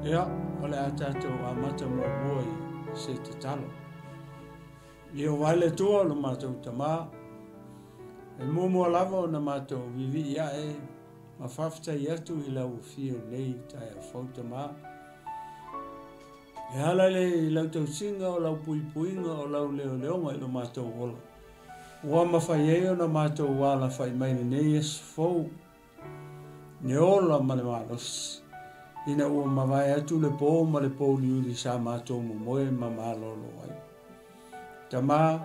Ia, o le a tatou amata muamua i se tatalo. Ia o le Atua lo matou Tamā, e muamua lava ona matou viivii ae ma faafetai atu i lau afio i lenei taeao fou Tamā. E ala lea i lau tausiga, o lau puipuiga, o lau leoleoga i lo matou ola, ua mafai ai ona matou alafai mai lenei aso fou, le ola ma le malosi, ina ua mavae atu le po ma le pouliuli sa matou momoe ma malolo ai. Tamā,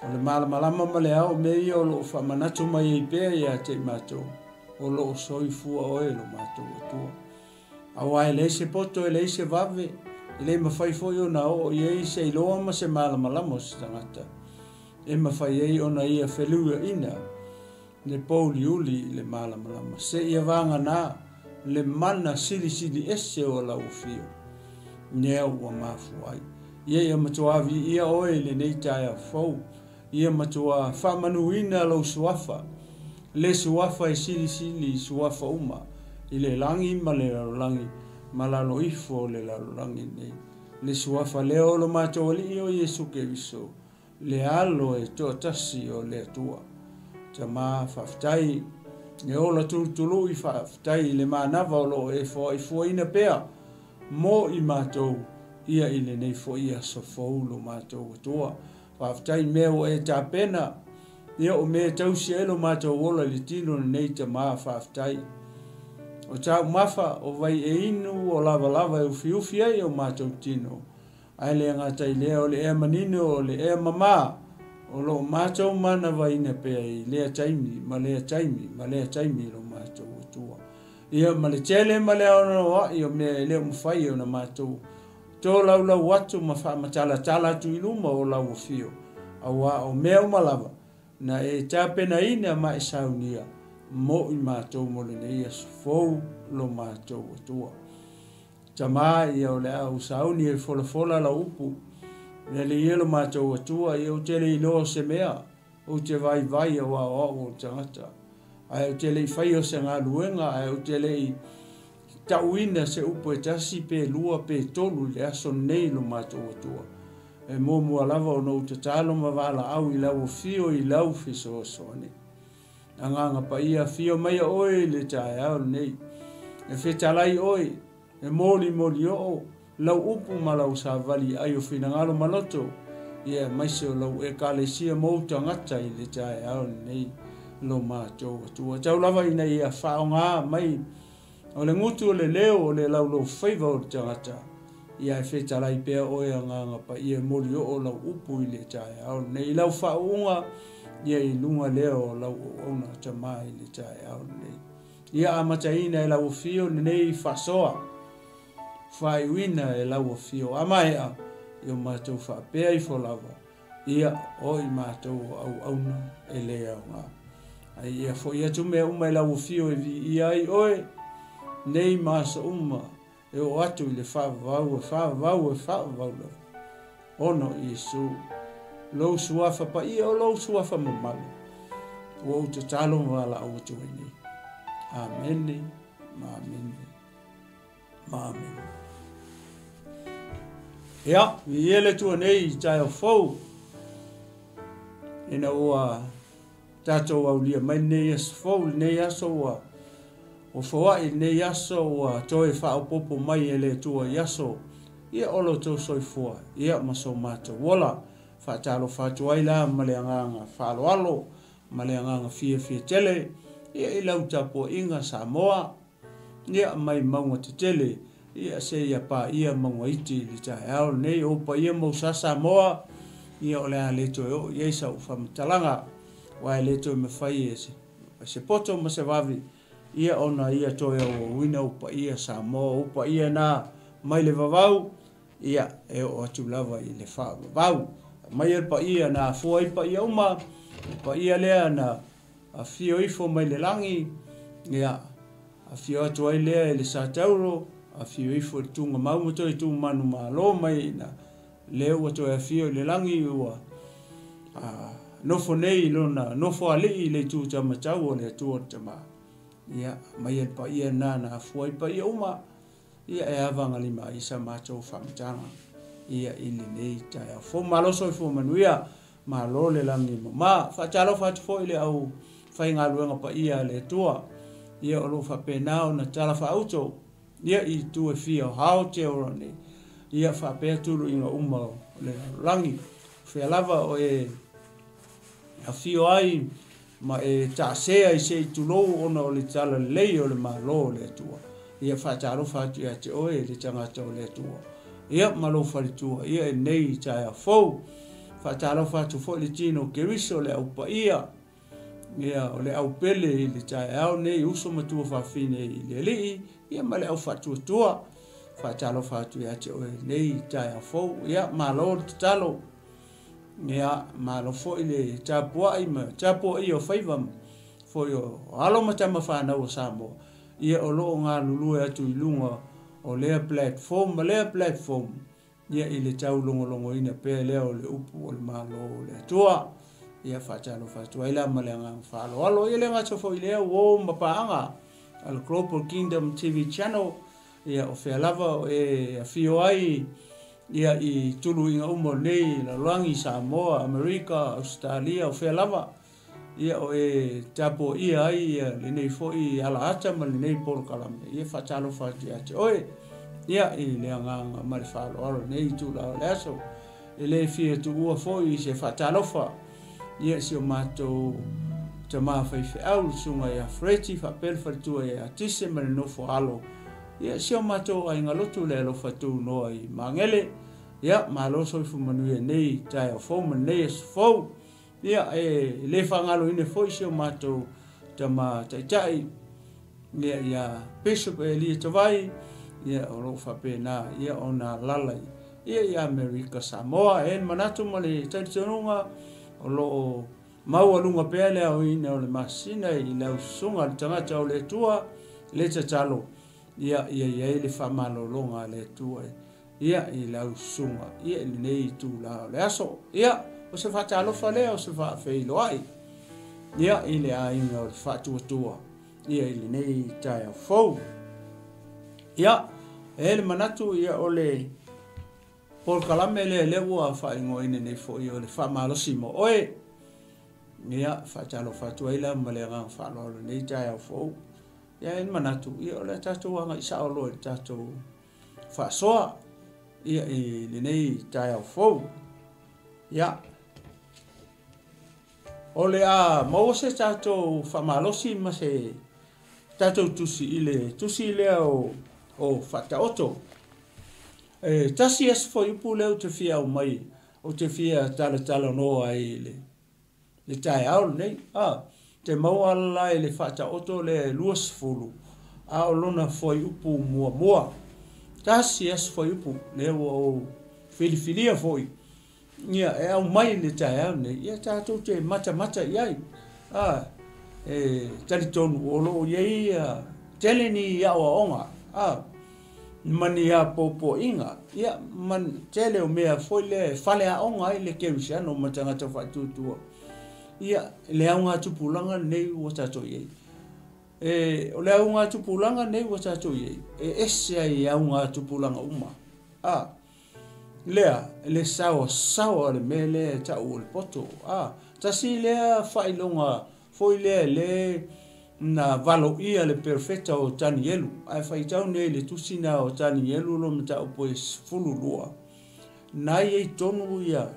o le malamalama ma le ao mea ia o loo faamanatu mai ai pea ia te i matou, o loo soifua oe lo matou Atua. Aua e leai se poto, e leai se vave, e le mafai foi ona oo i ai se iloa ma se malamalama o se tagata, e mafai ai ona ia feluaina le pouliuli i le malamalama, seia vagana le mana silisili ese o lau afio, lea ua mafua ai. Ia ia matua viia oe i lenei taeao fou, ia matua faamanuina lou suafa, le suafa e silisili i suafa uma, i le lagi ma le lalolagi, ma lalo ifo o le lalolagi nei. Le suafa lea o lo matou Alii o Iesu Keriso, le alo e toatasi o le Atua. Tamā, faafetai le ola tulutului, faafetai i le manava o loo e foaifuaina pea mo i matou ia i lenei foi aso fou lo matou Atua. Faafetai mea ua e tapena, ia o mea e tausi ai lo matou ola i le tino lenei Tamā, faafetai. O taumafa, o vai e inu, o lavalava e ufiufi ai o matou tino, ae le gata i lea o le ea manino, o le ea mamā, o loo matou manavaina pea i lea taimi, ma lea taimi, ma lea taimi lo matou Atua. Ia ma le tele ma le aoaoai o mea e le o mafai ona matou tolaulau atu ma faamatalatala atu i luma o lau afio, aua o mea uma lava na e tapenaina ma e saunia mo i matou mo lenei aso fou lo matou Atua. Tamā, ia o le a ou sauni e folafola lau upu, le Alii e lo matou Atua, ia ou te le iloa o se mea, ou te vaivai aua o au o le tagata, ae ou te le i faia o se galuega, ae ou te le i tauina se upu e tasi pe lua pe tolu i le aso nei lo matou Atua. E muamua lava ona ou tatalo ma valaau i lau afio i lau fesoasoani. Agaga Paia, afio maia oe i le taeao lenei, e fetalai oe, e molimoli oo lau upu ma lau savali ai o finagalo ma loto, ia aemaise o lau ekalesia ma ou tagata i le taeao lenei lo matou Atua. Tau lava ina ia faaaoga mai o le gutu o le leo o le laulau faiva o le tagata, ia e fetalai pea oe Agaga Paia, e moli oo lau upu i le taeao lenei, i lau faauuga, ia i luga lea o lau auauna Tamā i le taeao lenei. Ia amataina e lau afio lenei faasoa, faaiuina e lau afio, a maea ia o matou faapea ifo lava, ia o i matou o auauna e le aoga. Ai ia foi atu mea uma i lau afio e viia ai oe, nei ma aso uma, e oo atu i le faavavau, e faavavau, e faavavau lava. Ona o Iesu, lou suafa paia o lou suafa mamalu, ua ou tatalo ma valaau atu ai nei. Amene, ma amene, ma amene. Ia, viia le Atua nei i taeao fou, ina ua tatou aulia mai lenei aso fou, lenei aso ua foai, lenei aso ua toe faaopoopo mai e le Atua i aso, ia o lo outou soifua, ia ma so matou ola. Faatalofa atu ai la ma le agaga faaaloalo, ma le agaga fiafia tele, ia i lau tapuaiga Samoa, ia mai mauga tetele, ia seia paia mauga iti i le taeao lenei, o paia ma usa Samoa, ia o le a le toe oo i ai sau faamatalaga, aua e le toe mafai e se poto ma se vave, ia ona ia toe auauina o paia Samoa, o paia na mai le vavau, ia e oo atu lava i le faavavau. Mai le paia na afua ai paia uma, le paia lea na afio ifo mai le lagi, ia afio atu ai lea i le Satauro, afio ifo i le Tugamau ma toe tumanu malo mai ina lea ua toe afio i le lagi, ua nofo nei i lona nofo alii i le itu tamatau o le Atua o le Tamā. Ia mai le paia na na afua ai paia uma, Ia e avagalima ai sa matou faamatalaga ia i lenei taeao fou. Malo soifua manuia, malo le lagi e mama. Faatalofa atu foi i le aufaigaluega paia a le Atua, ia o lo o faapena ona talafaauto ia i itu e fia o Aotearoa nei, ia faapea tuluiga uma o le lalolagi. O fea lava o e afio ai ma e taasea i se i tulou ona o le talalelei o le Malo o le Atua. Ia faatalofa atu ia te oe le tagata o le Atua, ia ma lou faletua ia i lenei taeao fou. Faatalofa atu foi le tino o Keriso, le au paia, ia o le au pele i le taeao nei, uso matua fafine i le Alii, ia ma le au faatuatua. Faatalofa atu ia te oe i lenei taeao fou. Ia malo le tatalo. Ia malo foi le tapuai ma tapuaia o faiva foi o alo ma tama fanau o Samoa, ia o lo o galulue atu i luga o lea platform ma lea platform, ia i le taulogologoina pea lea o le upu o le Malo o le Atua. Ia faatalofa atu ai la ma le agaga faaaloalo. Ia le gata foi lea uo ma paaga a le Global Kingdom TV Channel, ia o fea lava o e afio ai ia i tuluiga uma o lenei lalolagi, Samoa, Amerika, Ausetalia, o fea lava ia o e tapuaia ai ia lenei foi alaata ma lenei polokalame. Ia faatalofa atu ia te oe ia i le agaga ma le faaaloalo lenei itula o le aso. E le fia tuua foi i se faatalofa ia si o matou tama faifeau le susuga ia Freti faapea le faletua ia Tise ma le nofo alo ia si o matou aiga lotu le alofa tunoa i Magele. Ia malo soifua manuia nei taeao fou ma lenei aso fou. Ia e le faagaloina foi si o matou tama taitai ia ia Bishop Elia Tavai, ia o lo o faapena ia ona alaala ia i Amerika Samoa. E manatu ma le talitonuga o lo o maualuga pea le aoina o le masina i lau susuga le tagata o le Atua, le tatalo ia ia i ai le faamalologa a le Atua ia i lau susuga ia i lenei itula o le aso. Ia o se faatalofa lea, o se faafeiloai ia i le aiga o le faatuatua ia i lenei taeao fou. Ia e le manatu ia o le polokalame lea lea ua faaigoaina nei foi o le faamalosi mo oe. Ia faatalofa atu ai la ma le agaga faaaloalo i lenei taeao fou. Ia e le manatu ia o le tatou agai sao loa i le tatou faasoa ia i lenei taeao fou. Ia o le a maua se tatou faamalosi ma se tatou tusi i le tusi lea o Faataoto. E tasi aso fuaiupu lea ou te fia aumai, ou te fia talatalanoa ai i le taeao lenei. Te maua la i le Faataoto lea e 20, a o lona fuaiupu muamua. Tasi aso fuaiupu lea ua ou filifilia foi ia e aumai le taeao nei, ia tatou te matamata i ai. E talitonu o lo o i ai tele ni aoaoga ma ni apoapoaiga, ia ma tele o mea foi lea e faleaoga ai le kerisiano ma tagata faatuatua ia le augatupulaga lenei ua tatou i ai. O le augatupulaga lenei ua tatou i ai, e ese ai i augatupulaga uma. Lea le saoasaoa le mea lea e tau o le poto. Tasi lea faailoga foi lea le na valoia le perofeta o Tanielu. Ae faitau nei le tusi na o Tanielu lo mataupu e 12. Na i ai tonu ia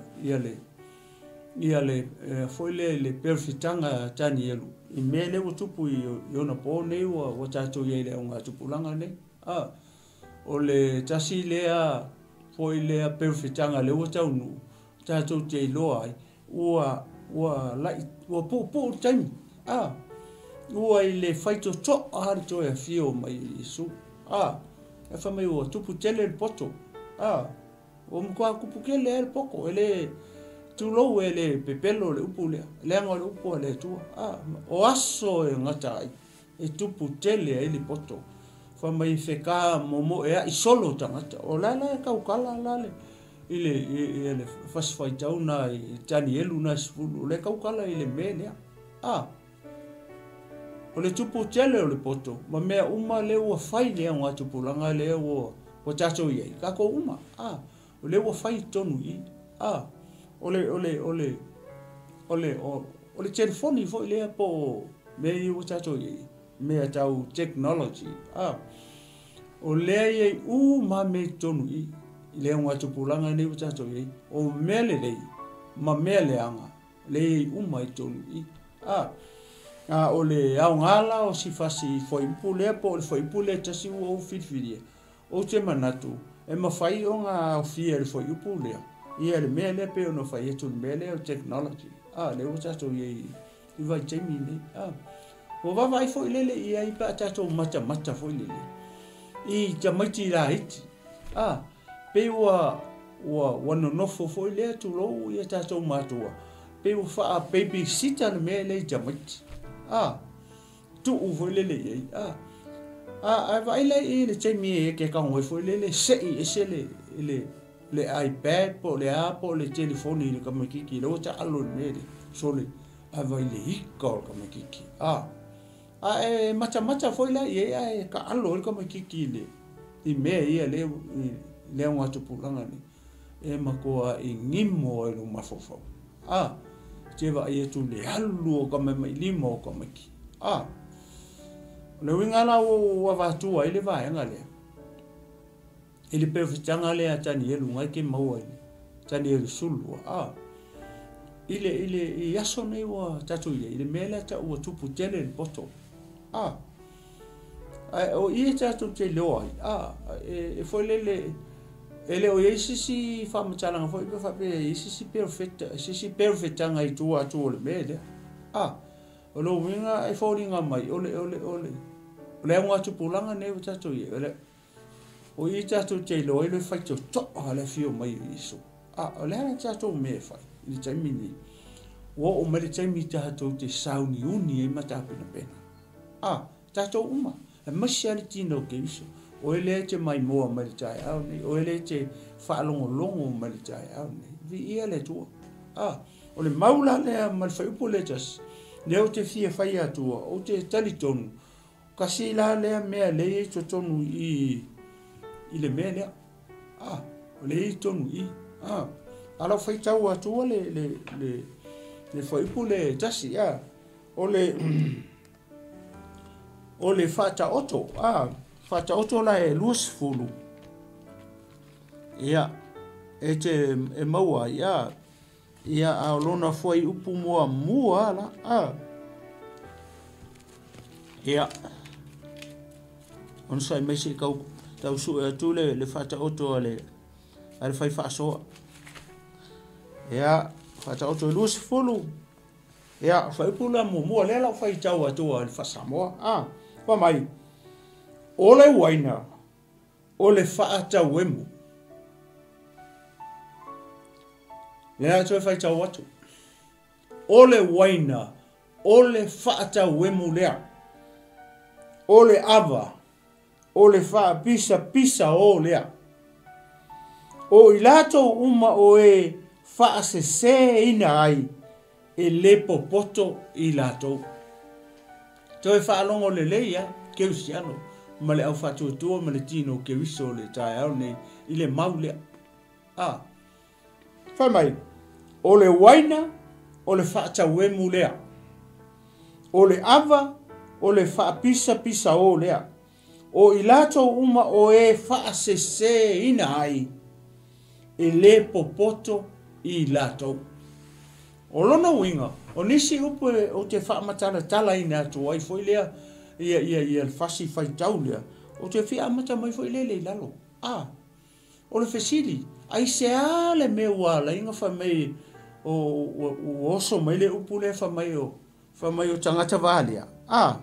le foi lea le perofetaga Tanielu i mea lea ua tupu i ona po nei ua tatou i ai i le augatupulaga nei. O le tasi lea foi lea perofetaga lea ua taunuu tatou te iloa ai ua puupuu le taimi. Ua i le faitotoa le toe afio mai Iesu. E fai mai ua tupu tele le poto. Ua matua tupu tele ai le poto. E le tulou e le pepelo le upu lea, leaga o le upu a le Atua. O aso e gata ai e tupu tele ai le poto. Fai mai feka momo e ai solo tagata. O la la e kaukala la le i le fasifaitau na i Tanielu na 10, o le kaukala i le mea lea. O le tupu tele o le poto ma mea uma lea ua fai le augatupulaga lea ua tatou i ai, tatou uma, a, o lea ua fai i totonu i i, a, o le, o le, o le, o le, o le telefoni foi lea po o mea ia ua tatou i ai, mea tau technology, a, o lea e i ai uma lava mea i totonu i i, i le augatupulaga lenei ua tatou i ai, o mea lelei ma mea leaga, lea e i ai uma i totonu i i. A, a o le aoga la o si fasi fuaiupu lea po o le fuaiupu lea e tasi ua ou filifilia, ou te manatu e mafai ona aofia e le fuaiupu lea ia le mea lea pei ona fai atu, le mea lea o technology, a, lea ua tatou i ai i vaitaimi nei. A, ua vaavaai foi lele i ai pe a tatou matamata foi lele i tamaiti laiti, a, pei ua nonofo foi lea, tulou, ia tatou matua, pei ua faa-babysitter le mea lea i tamaiti, a, tuu foi lele i ai, a, a vaai la i le taimi e te tago ai foi lele sei ese le iPad po o le a po o le telefoni i le tamaitiiti lea ua taalo i le mea lea, sole, ae vaai i le ika o le tamaitiiti, a, a e matamata foi la i ai ae taalo ai le tamaitiiti i le i mea ia lea i le augatupulaga nei, e matua igimo ai lou mafaufau, a, te vaai atu i le alu o tamatamailima o tamaiti, a. O le uiga la ua ou avatua ai le vaega lea i le perofetaga lea a Tanielu na e te maua i le Tanielu 12, a, i le i le i aso nei ua tatou i ai, i le mea lea ta'u ua tupu tele le poto, a, ae o i e tatou te iloa ai, a, e foi lele e le o i ai se isi faamatalaga foi pe faapea e i ai se isi perofeta, se isi perofetaga i tua atu o le mea lea, a. O le uiga e foliga mai o le o le o le o le augatupulaga nei ua tatou i ai, o le o i tatou te iloa ai le faitotoa le afio mai o Iesu. A, o le a tatou mea e fai i le taimi lenei? Ua oo mai le taimi tatou te sauniuni ai ma tapenapena. A, tatou uma, aemaise lava le tino o Keriso. Oe lea e te maimoa mai le taeao nei, oe lea e te faalogologo mai le taeao nei. Viia le Atua. A, o le mau la lea ma le fuaiupu lea e tasi, lea ou te fia fai atua, ou te talitonu, kasi la lea mea lea e i ai totonu i i le mea lea. A, o lea e i totonu i i. A, a lau faitau atua le fuaiupu lea e tasi, a, o le Faataoto, a, Faataoto la e 20, ia, e te e maua ai, a, ia, a o lona fuaiupu muamua la, a, ia, ona sai mai se i tau sue atu le Faataoto a le fai faasoa. Ia, Faataoto e 20, ia, fuaiupu la muamua lea lau faitau atua i le faa-Samoa, a, fai mai, o le uaina, o le faatauemu. Lea toe faitau atu. O le uaina, o le faatauemu lea. O le ava, o le faapisapisa o lea. O i latou uma o e faasesēina ai, e lē popoto i latou. Toe faalogo lelei a, Kerisiano, ma le aufaatuatua ma le tino o Keriso le taeao nei i le mau lea. A, fai mai, o le uaina, o le faatauemu lea. O le ava, o le faapisapisa o lea. O i latou uma o e faasesēina ai, e lē popoto i latou. O lona uiga, o nisi upu ou te faamatalatalaina atu ai foi lea ia ia ia le fasi faitau lea, ou te fia amata mai foi lele i lalo. A, o le fesili, aisea le mea ua ala ai ona fai mai o ua oso mai le upu lea fai mai o tagata valea? A,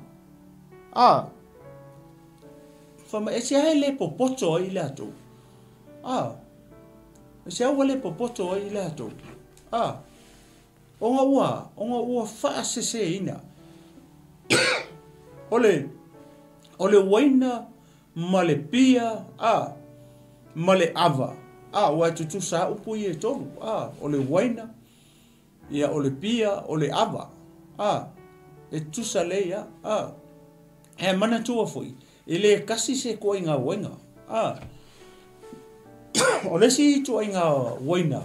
a, fai mai, aisea e lē popoto ai i latou? A, aisea ua lē popoto ai i latou? A, ona ua faasesēina. O le uaina ma le pia, a, ma le ava, a, ua e tutusa upu ia e tolu, a, o le uaina, ia, o le pia, o le ava, a, e tutusa lei a, a. Ae manatua foi, e le tasi se ituaiga uaina. A o le isi ituaiga uaina,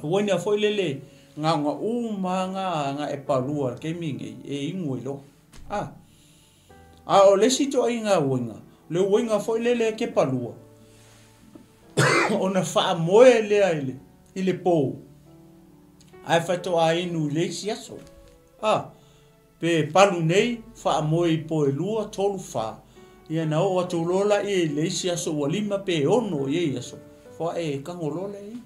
uaina foi lele gaoga uma lava na e palua i le taimi lenei e inu ai loa. A o le isi ituaiga uaina, le uaina foi lele e te palua, ona faamoe lea i le po, ae faatoa inu i le isi aso. Pe palu nei, faamoe i po e 2, 3, 4, ia na oo atu loa laia i le isi aso ua 5 pe 6 i ai aso, faatoa e tago loa lea i.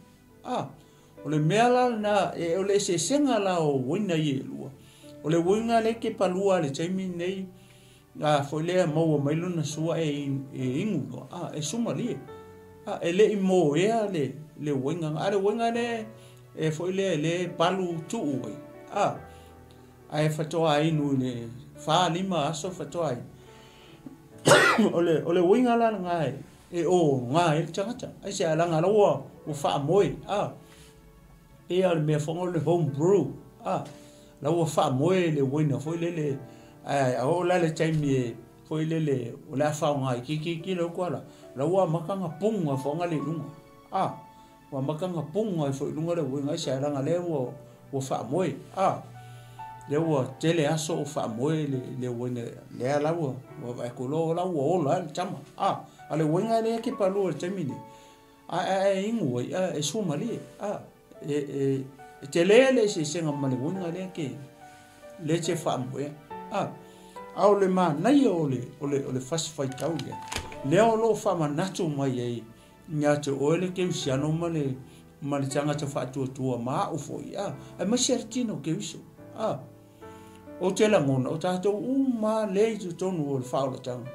O le mea la lena, o le eseesega la o uaina ia e lua. O le uaina lea e te palua i le taimi lenei, foi lea maua mai lona sua e inu loa, e sumalie. E le i moea le uaina, a le uaina lea e foi lea le palu tuu ai. Ae faatoa inu i le 4, 5 aso faatoa inu. O le uaina la lena e o ngā e le tagata. Ai se alaga la ua faamoe. Pei o le mea foi o le home brew. La ua faamoe le uaina foi lele. A o la le taimi e foi lele o le a faoga i kiki le uku ala. La ua amata na punga foga le lunga. Ua amata na punga i foi lunga le uaina. Ai se alaga lea ua faamoe. Lea ua tele aso o faamoe le uaina lea la ua vaai la ua ola le tama. A le uaina lea ke palua le taimi nei. A inu ai, e sumalie. E tele le eseesega ma le uaina lea ke le te faamoea. A o le manaia o le fasifaitau lea, lea o loo faamanatu mai ai ia te oe le keusiano ma le tagata faatuatua ma au foi. Aemaise le tino keuso. O te lagona, o tatou uma lea i totonu o le faaolataga,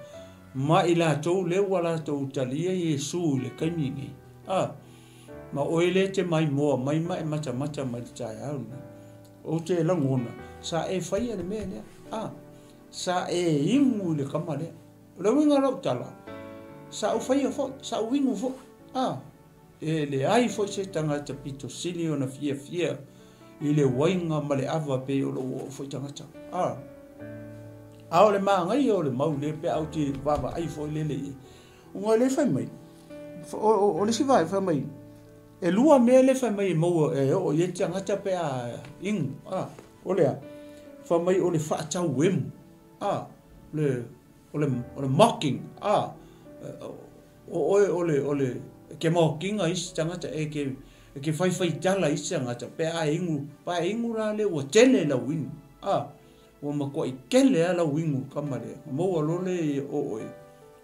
ma i latou lea ua latou talia Iesu i le taimi nei. Ma oe le te maimoa mai ma e matamata mai le taeao nei. O te lagona, sa e faia le mea lea. Sa e inu i le kama lea. O le uiga lau tala, sa ou faia foi, sa ou inu foi. E leai foi se tagata pito sili ona fiafia i le uaina ma le ava pe o lou oo foi tagata. A o le magaia o le mau le pe au te vaavaai foi lele i. Ona le fai mai, o le isi vaai fai mai, e lua mea le fai mai e maua e oo i e tagata pe a inu. O lea, fai mai o le faatau emu. O le mocking. O oe o le ke mockinga isi tagata e ke faifaitala isi tagata pe a inu, pa inu la le ua tele lau inu. Ua matuai kele a lau inu kama lea. Maua loa le o oe.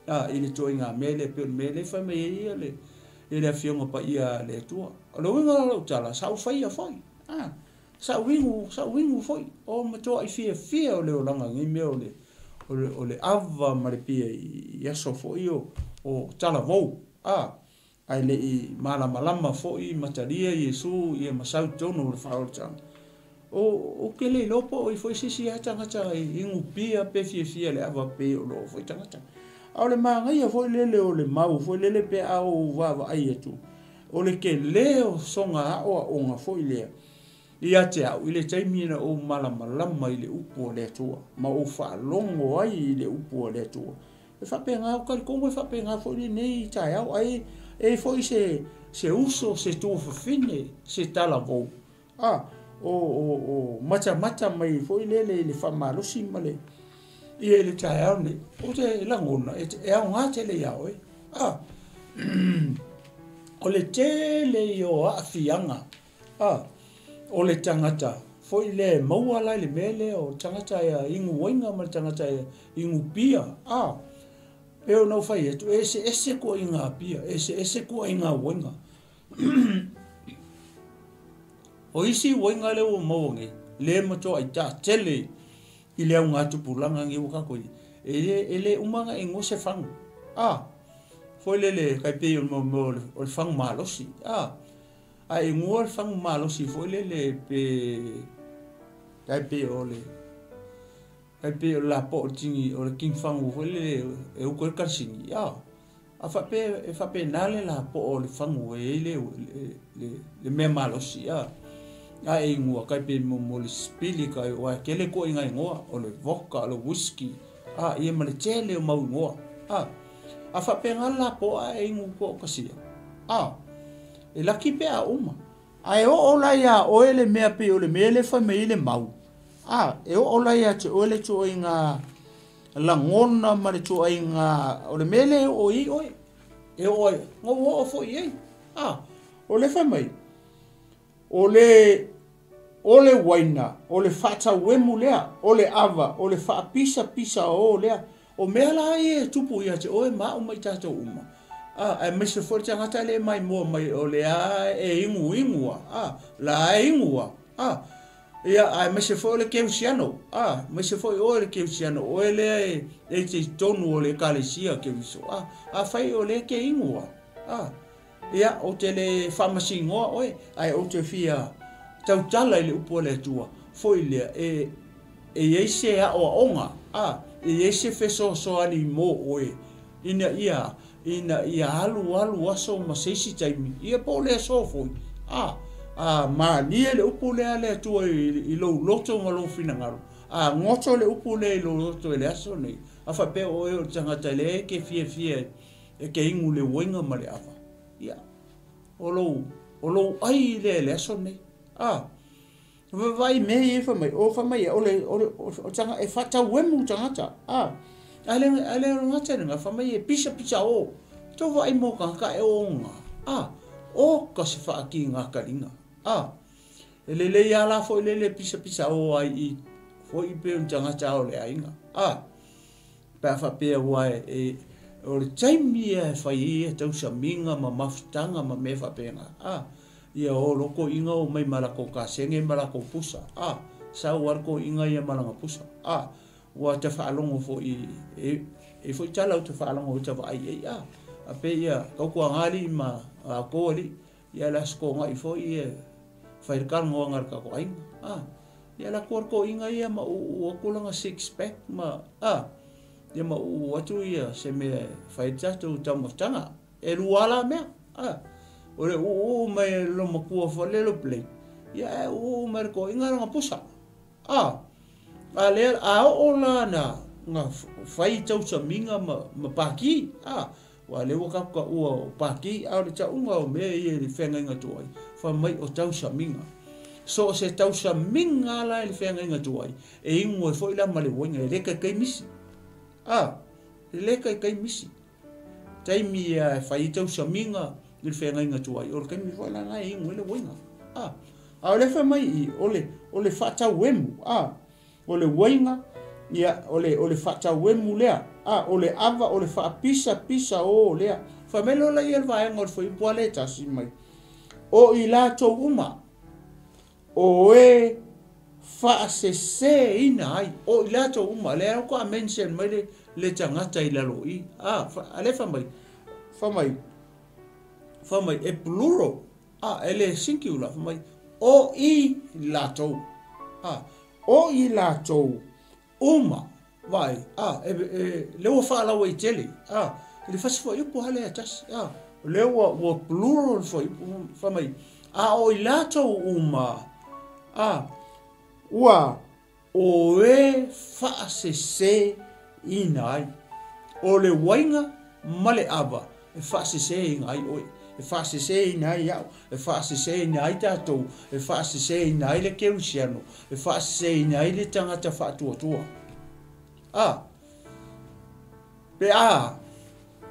I le ituaiga mea lea pe o le mea lea fai mai ai ia le afioga paia le Atua. O le uiga la lau tala, sa ou faia foi. Sa ou inu foi. O matuai fiafia o le olaga nei mea o le ava ma le pia i aso foi o talavou. Ae le i malamalama foi matalia Iesu ia masau tonu o le faaolataga. O ke le iloa po o i foi se isi lava tagata inu pia pe fiafia le ava pe o loo foi tagata. A o le magaia foi lele o le mau foi lele pe a ou vaavaai atu. O le tele o soga aoaoga foi lea ia te au i le taimi na ou malamalama i le upu o le Atua ma ou faalogo ai i le upu o le Atua. E faapena o talitonu e faapena foi lenei taeao ai e foi se uso, se tuafafine, se talavou. O matamata mai foi lele i le faamalosi ma le ia i le taeao nei. O te lagona e aoga tele ia oe. O le tele ia o aafiaga. O le tagata foi le maua la i le mea lea o tagata e inu uaina ma le tagata e inu pia. Pe o nau fai atu, eseese ituaiga pia, eseese ituaiga uaina. O isi uaina lea ua maua nei, le matuai taatele i le augatupulaga nei ua tatou i ai, e le uma ona igoa se fagu. Foi lele kai pei o le mea o le fagu malosi. A igoa le fagu malosi foi lele pe kai pei o le lapo o le tini o le king fagu foi lele e uku ai le kalasini. A faapea e faapena le lapo o le fagu e ai le mea malosi. A e igoa kai pe mo le spili kai o tele ituaiga igoa o le vodka o le whisky. A, ia ma le tele o mau igoa. A, a faapena le lapoa ae inu toatasia. A, e laki pe a uma. Ae oo la iā oe le mea pei o le mea lea e fai mai ai le mau. A, e oo la ia te oe le ituaiga lagona ma le ituaiga o le mea lea e oo i ai oe. E oo ai, na ou oo foi i ai. A, o lea e fai mai, o le o le uaina, o le faatauemu lea, o le ava, o le faapisapisaō lea. O mea la ia e tupu ia te oe ma au ma i tatou uma, a, aemaise foi le tagata lea e maimoa mai o lea e inuinu a, a, la e inu a, a, ia, aemaise foi o le kerisiano, a, aemaise foi oe le kerisiano, oe lea e e te i totonu o le ekalesia Keriso, a, afai o lea e te inu a, a, Ia, ou te le faamasinoa oe, ae ou te fia tautala i le upu a le Atua, foi lea, e, e i ai se aoaoga, a, e i ai se fesoasoani mo oe, ina ia, ina ia alualu aso ma se isi taimi, ia po o le aso foi, a, a malie le upu lea a le Atua i, i lou loto ma lou finagalo, a goto le upu lea i lou loto i le aso nei, a faapea o oe o le tagata lea e te fiafia E te inu le uaiga ma le ava. Ia, o lou, o lou ai lea i le aso lenei. A, vaavaai i mea ia fai mai, o fai mai ia, o le, o le, o tanga, e faatauemu tagata. A, a le, a le o le gata lena, fai mai e pisapisa o. Tou vaai mo tagata e oga. A, o ka se faakigakaliga. A, e lelei lava la foi lele pisapisa o ai i foi pei o ni tagata o le aiga. A, Pe a faapea ua e, o le taimi ia e fai ai ia tausamiga ma mafutaga ma mea faapena, a, ia o loa toeaiina omai ma latou kasege ma latou pusa, a, sau lava le toeaina ia ma lana pusa, a, ua ta faalogo foi e, e foi tala ou te faalogo ai ta vaai i ai, a, a pei ia tautuaga alii ma a outou alii, ia le Aso Toonai foi ia fai le talanoaga a le tatou aiga, a. Ia alu atu le toeaina ia ma uu atu lana six pack ma, a, ia ma uu atu ia se mea e fai ai le tatou taumafataga. E lua la mea, a, o le uuu mai e le loomatua foi lea le plate, ia ae uu mai e le toeaina lana pusa. A, a lea, a oo la na, na fai tausamiga ma, ma paki, a, Aua o lea ua tatou taua o paki, a o le tauga o mea ia i le feagaiga tuai, fai mai o tausamiga. So o se tausamiga lava la i le feagaiga tuai, e inu ai foi la ma le uaiga, e le kaikai misi. A, e le kaikai misi. Taimi ia e fai ai tausamiga i le feagaiga tuai, o le taimi foi la lena e inu ai le uaiga. A, a o lea fai mai i i, o le, o le faatauemu, a, O le uaiga, ia, o le, o le faatauemu lea, a, o le ava, o le faapisapisa ō lea. Fai mai loa laia le vaega o le fuaiupu lava lea e tasi mai, O i latou uma, o e faasesēina ai, o i latou uma, lea faatoa mention mai le, le tagata i lalo i i, a, a lea fai mai, fai mai, fai mai, e plural, a, e le singular, fai mai, o i latou, a, O i latou uma, vaai, a, e, e, lea ua faalauaitele, a, i le fasi fuaiupu lava lea e tasi, a, o lea ua, ua plural le fuaiupu, fai mai, a o i latou uma, a, ua o e faasesēina ai. O le uaiga ma le ava e faasesēina ai oe, e faasesēina ai au, e faasesēina ai tatou, e faasesēina ai le kerisiano, e faasesēina ai le tagata faatuatua. A, pe a,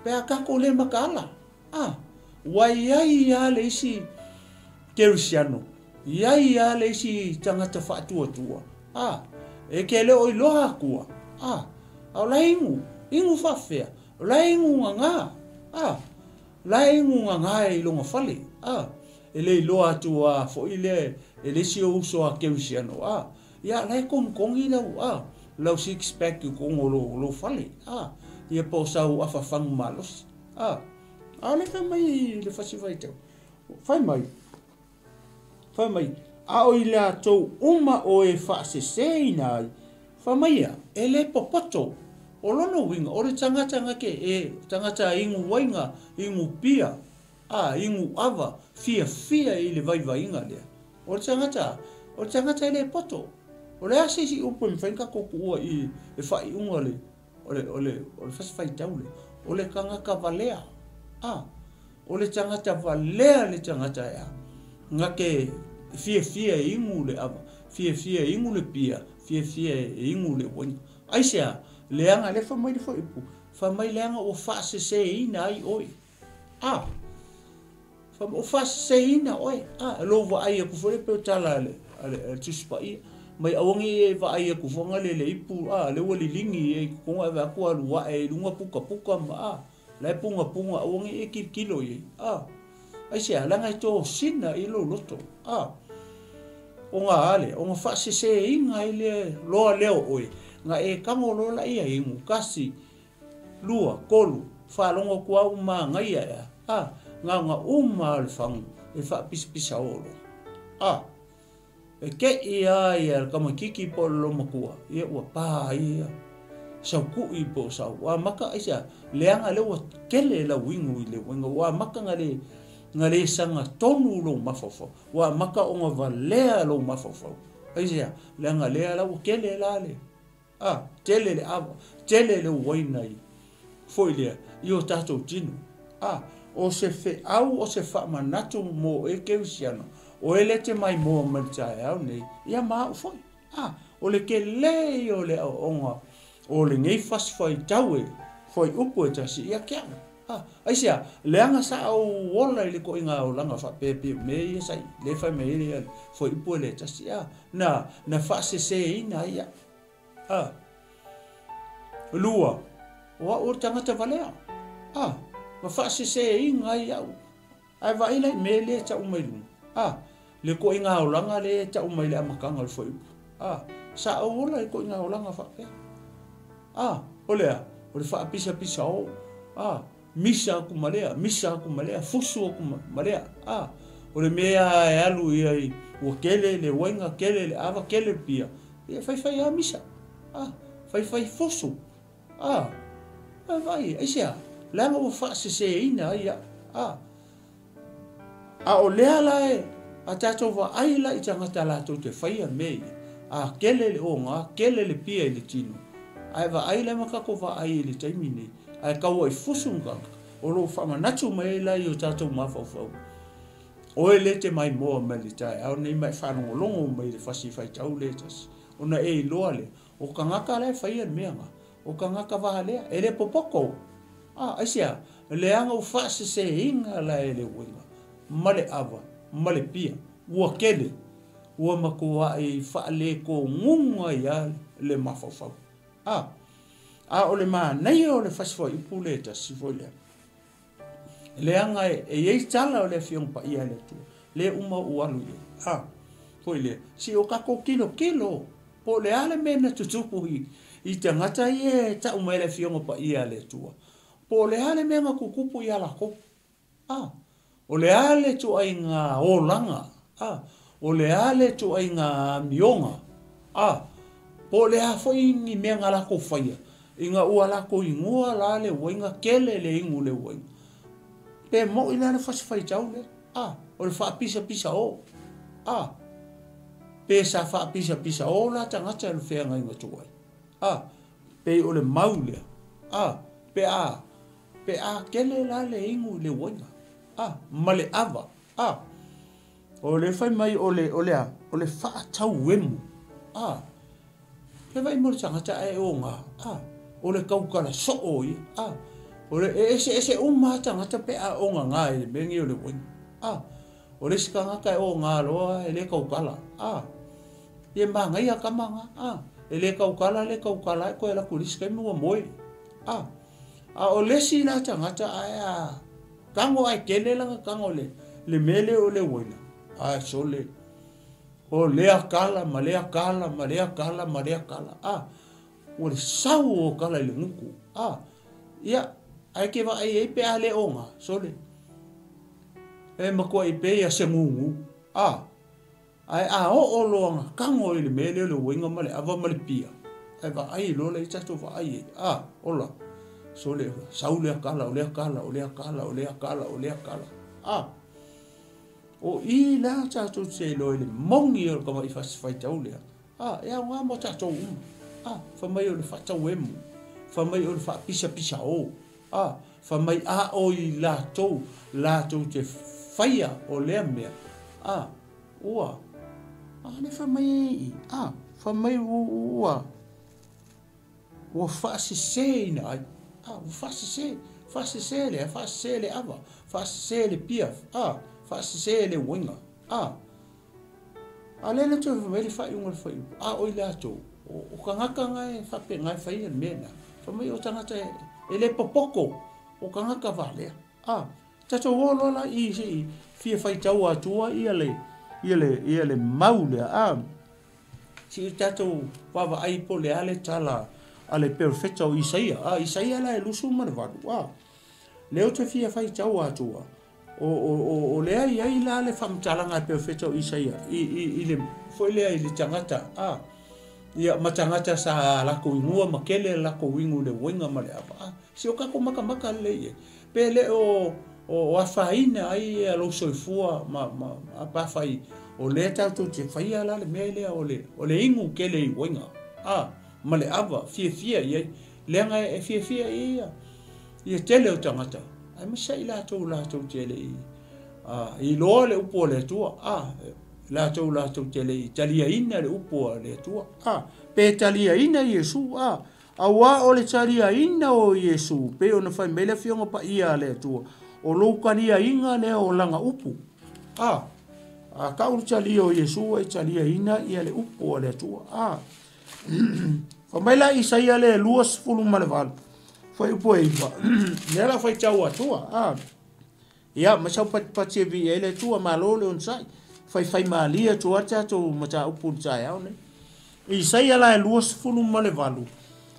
pe a tatou le mataala, a, ua i ai lava le isi kerisiano, i ai lava le isi tagata faatuatua, a, e te le o iloa Atua, a, a o la e inu, inu faafefea, o la e inu gagā, a, la e inu gagā i lona fale, a, e le iloa atu a foi lea e le isi ou uso a kerisiano, a, ia, la e togitogi lau, a, lau six pack i totonu o lou, lou fale, a, ia po o sau afa fagu malosi, a, a o le fai mai i le fasi faitau, fai mai, Fai mai, a o i latou uma o e faasesēina ai, fai mai ia, e le popoto. O lona uiga, o le tagata na ke e, tagata inu uaiga, inu pia, a, inu ava, fiafia i le vaivaiga lea. O le tagata, o le tagata e le poto. O le a se isi upu e mafai ona tatou tuua i le faaiuga o le. O le fasi faitau lea, o le tagata valea. A, o le tagata valea le tagata e a. Na te fiafia e inu le ava, fiafia e inu le pia, fiafia e inu le uaina. Aisea? Leaga lea fai mai le fuaiupu, fai mai leaga ua faaseseina ai oe. A, fai mai ua faaseseina oe. A, lou vaai atu foi lea pei o tala a le Tusi Paia, mai aua ne i e vaai atu foi le le ipu, a, lea ua liligi ai i totonu ae vaai atu alu ae i luga putaputa ma, a, la e pugapuga, aua ne i e tilotilo i ai. A, aisea? Leaga e tosina i lou loto. A, ona a lea, ona faaseseina ai lea loa lea o oe, na e tago loa laia inu, 1, 2, 3, faalogo atu au manaia ea. A, na ona uma o le fagu e faapisapisa o loa. A, e kei a ia le tamaititi po o le lomatua, ia ua pa ia saukui po o sau. Ua maka aisea? Leaga lea ua tele lau inu i le uaina, ua maka na le saga tonu lou mafaufau, ua maka ona valea lou mafaufau. Aisea? Leaga lea la ua tele la le, a, tele le ava, tele le uaina i foi lea i o tatou tino. A, o se feau o se faamanatu mo e kerisiano, o e le te maimoa mai le taeao nei, ia ma au foi. A, o le tele ia o le aoaoga o lenei fasi faitau e fuaiupu e tasi ia te au. A, aisea? Leaga sa ou ola i le toaiga olaga faapea pei o mea ia sa i le fai mai ai le fuaiupu e le tasi. A, na faaseseina ai au. A, 2, o au o le tagata valea. A, na faaseseina ai au. Ae vaai la i mea lea e tau mai luga. A, le toaiga olaga lea e tau mai le amataga o le fuaiupu. A, sa ou ola i le toaiga olaga faapea. A, o lea, o le faapisapisa o. A, misa atu ma lea, misa atu ma lea, fusu atu ma lea. A, o le mea e alu ia i ua tele le uaina, tele le ava, tele le pia, ia faifai lava misa. A, faifai fusu. A, vai, aisea? Leaga ua faaseseina ai au. A, a o lea la e a tatou vaai la i tagata latou te faia mea ia. A tele le oga, tele le pia i le tino. Ae vaai la ma tatou vaai i le taimi nei. Ae tau ai fusu ma tagata. O lou faamanatu mai ai la i o tatou mafaufau. O e le te maimoa mai le taeao nei ma e faalogologo mai le fasi faitau le tasi. Ona e iloa lea, o tagata la e faia le mea nga. O tagata valea, e le popoto. A, aisea? Leaga ua faaseseina la e le uiga. Ma le ava, ma le pia. Ua tele, ua matuai faalekoguga ia le mafaufau. A, a o le manaia o le fasi fuaiupu le tasi foi lea. Leaga e iai tala o le Afioga Paia a le Atua, le uma ou alu i ai. A, foi lea, si o tatou tilotilo, po o le a le mea na tutupu i tagata ia e tau mai le Afioga Paia a le Atua. Po o le a le mea na tutupu ia lakou. A, o le a le ituaiga olaga. A, o le a le ituaiga amioga. A, po o le a foi ni mea na lakou faia, ina ua lakou igoa la le uaina, tele le inu le uaina. Pe moi la le fasi faitau lea. A, o le faapisapisa o. A, pe sa faapisapisa o la tagata e le feagaiga tuai. A, pe o le mau lea. A, pe a tele la le inu i le uaina. A, ma le ava. A, o le fai mai o le o le a, o le faatau emu. A, pe vai mo le tagata ae oga. A, o le kaukala soo ia. A, o le e ese ese uma tagata pe a oga ngā i le mea nei o le uaina. A, o le isi tagata e oga loa e le kaukala. A, ia manaia kama ngā. A, e le kaukala e koe ala ku le isi taimi ua moe. A, a o le isi la tagata ae a tango ai tele langa tango le mea lea o le uaina. A, sole. O lea kala, ma lea kala, ma lea kala, ma lea kala. A, o le sau o kala i le nguku. A, ia, ai ke vaai ai pe a le oga, sole. E matua i pe ia se gugu. A, ai a oo loa nga tango i le mea lea o le uaina ma le ava ma le pia. Ai vaai loa le i tatou vaai ai. A, ola. Sole, sau lea kala, o lea kala, o lea kala, o lea kala, o lea kala. A, o i la tatou te iloa i le moni o le tama'i fasi faitau lea. A, e aoga mo tatou uma. A, fai mai o le faatau emu. Fai mai o le faapisapisao, a, fai mai a o i latou latou te faia o lea mea, a, ua, a le fai mai e i, a, fai mai ua, ua faaseseina ai, a, ua faasese, faasese le, faasese le ava, faasese le pia, a, faasese le uiga, a. A lea le toe fai mai le faaiuga o le fuaiupu, a o i latou, o tagata na e faapena e faia le mea lena. Fai mai o tagata e le popoto, o tagata valea. A, tatou o loa la i se i fia faitau atua ia le, ia le, ia le mau lea, a. Se i tatou vaavaai po o le a le tala a le perofeta o Isaia. A, Isaia la e 28, a. Lea ou te fia faitau atua. O lea e i ai la le faamatalaga a le perofeta o Isaia i le foi lea i le tagata, a, ia ma tagata sa latou igua ma tele latou igu i le uiga ma le ava, a, se o tatou matamata lelei i ai, pe le o afaina ai lou soifua ma pe afai o lea tatou te faia la le mea lea o le igu tele i uiga, a, ma le ava fiafia i ai, leaga e fiafia i ai ia tele o tagata. Aemaise ai latou latou te le i iloa le upu a le Atua, a, latou latou te le i taliaina le upu a le Atua, a, pe taliaina Iesu, a, auā o le taliaina o Iesu, pe ona fai mai le Afioga Paia a le Atua, o lou taliaina lea o lana upu, a, a tau le talia o Iesu e taliaina ia le upu a le Atua, a. Fai mai la Isaia le 28, fuaiupu e 9, lea la faitau atua, a. Ia, ma sau patipati e viia ai le Atua, malo le onosai, faifai malie atu lava tatou mataupu i le taeao nei. Isaia la e 28,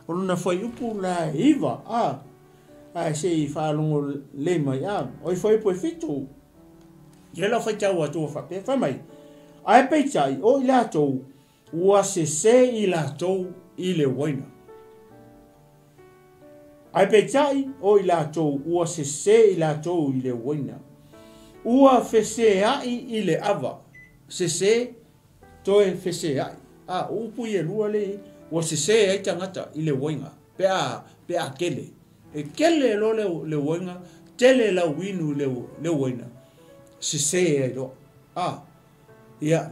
o lona fuaiupu la e 9, a. Ae se i faalogo lelei mai, a. O i fuaiupu e 7, lea la faitau atua faapea, fai mai, ae peitai, o i latou, ua sese i latou i le uaina. Ae peitai, o i latou, ua sese i latou i le uaina. Ua feseai i le ava. Sese, toe feseai. A, o upu ia e lua le, ua sese ai tagata i le uaina. Pe a, pe a tele. E tele loa le uaina, tele lau inu i le uaina, sese ai loa. A, ia,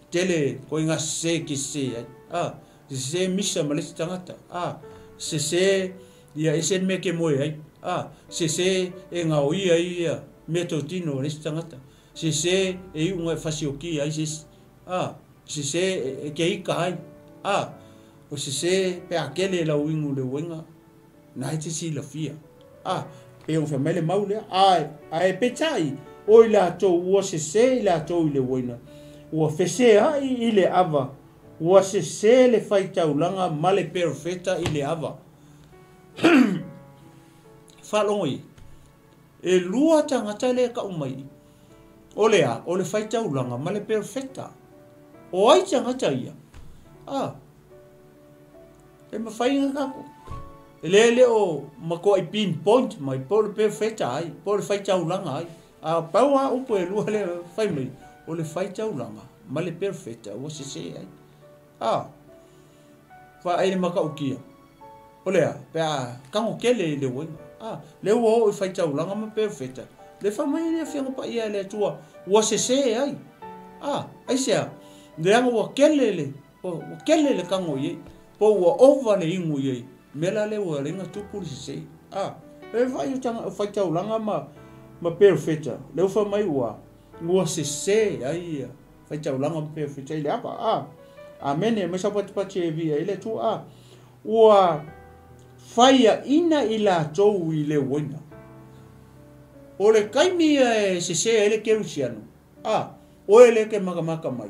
tele koiga sese e te sese ai. A, sese misa ma le isi tagata. A, sese ia ese le mea e te moe ai. A, sese e gaoia ai ia meatotino a le isi tagata. Sese e iuga e fasiokia ai se isi. A, sese e te ika ai. A, o sese pe a tele lau igu i le uiga, na e te silafia. A, pe ona fai mai le mau lea, ae, ae peitai, o i latou ua sese i latou i le uaina, ua feseai i le ava, ua sese le faitaulaga ma le perofeta i le ava. Faalogo i, e lua tagata lea e tau mai, o le a, o le faitaulaga ma le perofeta. O ai tagata ia? A, e mafai ona tatou. E le le o matuai pinpoint mai po o le perofeta ai, po o le faitaulaga ai. A pau lava upu e lua lea fai mai, o le faitaulaga ma le perofeta ua sese ai. A, vaai le matautia, o le a, pe a tago tele i le uiga. A, lea ua oo i faitaulaga ma perofeta, le fai mai le Afioga Paia e le Atua ua sese ai. A, aisea? Leaga ua tele le, ua tele le tago i ai, po ua ova le igu i ai, mea la lea ua ala ai ona tupu le sese. A, e vaai o faitaulaga ma perofeta, lea ua fai mai ua sese ai ia faitaulaga ma perofeta i le ava. A, amene, mai sau patipati e viia ai le Atua. A, ua faiaina i latou i le uaina. O le taimi ia e sese ai le kerisiano, a, oe lea e te matamata mai,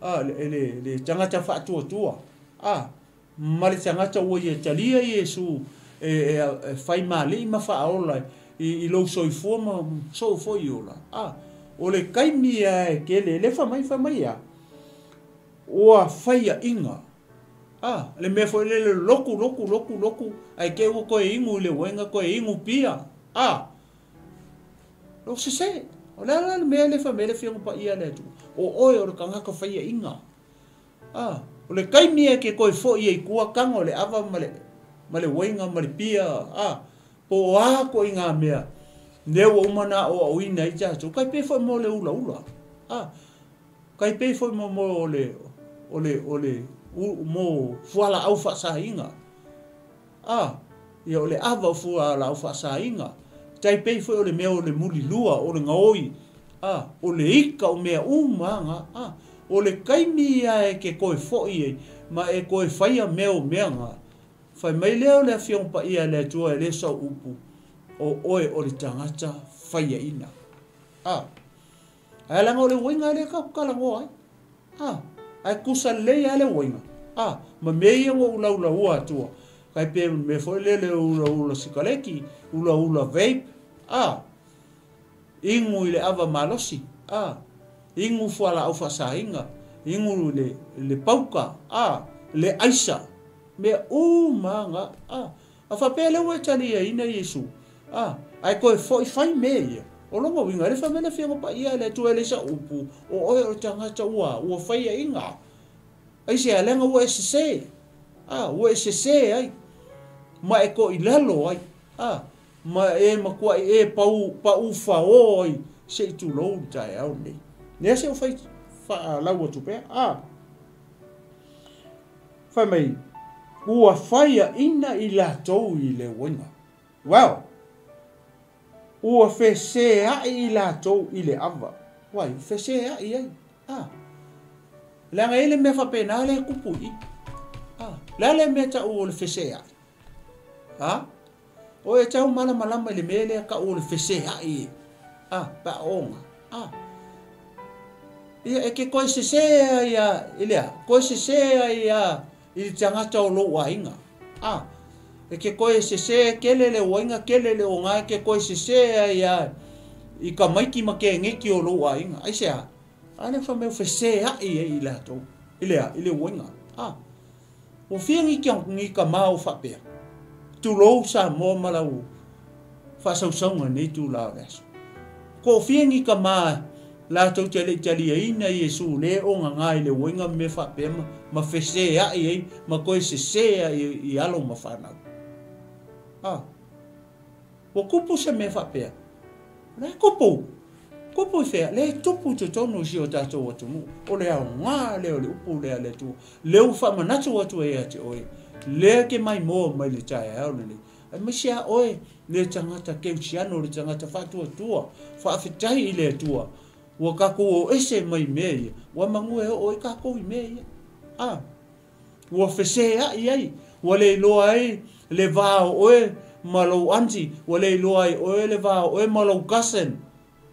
a, le tagata faatuatua, a, ma le tagata ua ia talia Iesu e fai maali'i ma faaola i lou soifua ma sou foi ola, a, o le taimi ia e tele, le fai mai, fai mai ia, ua faiaina, a, le mea foi lele loku, loku, loku, loku, ae te i ua toe igu i le uaina, toe igu pia, a, o sese, o le a la le mea lea fai mai ai le Afioga Paia a le Atua, o oe o le tagata faiaina. A, o le taimi e te toe foi ai i tua, tago le ava ma le Ma le uaiga ma le pia, a, po o a ituaiga mea lea ua uma ona aoaoina ai tatou, tai pei foi mo le ulaula, a, tai pei foi mo mo le o le o le mo fualaau faasaina, a, ia o le ava o fualaau faasaina, tai pei foi o le mea o le mulilua, o le gaoi, a, o le ika o mea uma na, a, o le taimi ia e te toe foi ai ma e toe faia mea o mea na. Fai mai lea o le Afioga Paia a le Atua e le sau upu, o oe o le tagata faiaina. A, ae leaga o le uiga lea tatou te talanoa ai. A, ae tusa lelei lava le uiga. A, ma mea ia na ou laulaua atua, tai pei o le mea foi lele o ulaula sikaleki, ulaula vape, a, inu i le ava malosi, a, inu fualaau faasaina, inu i le pauka, a, le aisa, mea uma na, a, a faapea lea ua e taliaina Iesu, a, ae toe foi fai mea ia. O lona uiga, e le fai mai le Afioga Paia a le Atua e leai sau upu, o oe o le tagata ua faiaina. Aisea, leaga ua e sese, a, ua e sese ai, ma e toilalo ai, a, ma e matuai e pau paufao ai, se i tulou le taeao lenei. Lea se o fai faalau atu pea, a. Fai mai, ua faiaina i latou i le uiga. Well, ua feseai i latou i le ava. Uai, feseai ai. A, leaga e le mea faapena lea e tupu i i. A, le a le mea tau o le feseai? A, o e tau malamalama i le mea lea tau o le feseai e. A, pe a oga. A, ia e ke toe sese ai a, i le a, toe sese ai a i le tagata o lou aiga. A, e ke toe sese kele le uaiga kele le oga e ke toe sese ai a i tamaiti ma keneti o lou aiga. Aisea? A lea fai mai ua feseai ai i latou i le a, i le uaiga. A, ua fia ni ni tama o faapea? Tulou Samoa ma lau faasausauga i lenei itula o le aso. Toafia ni tama latou te le i taliaina Iesu le ogaga i le uaiga ma mea faapea ma feseai ai ma toe sese ai i alo ma fanau. A, ua tupu se mea faapea? O la e tupu. Tupu i fea? Lea e tupu i totonu o si o tatou atunuu. O le aoga lea o le upu lea a le Atua. Lea ua faamanatu atu ai ia te oe, lea e te maimoa mai le taeao lenei. Aemaise a oe le tagata Keusiano, le tagata faatuatua, faafetai i le Atua, ua tatou o ese mai mea ia, ua manu e oo ai tatou i mea ia. A, ua feseai ai, ua le iloa ai le va o oe ma lou aunty, ua le iloa ai oe le va o oe ma lou cousin,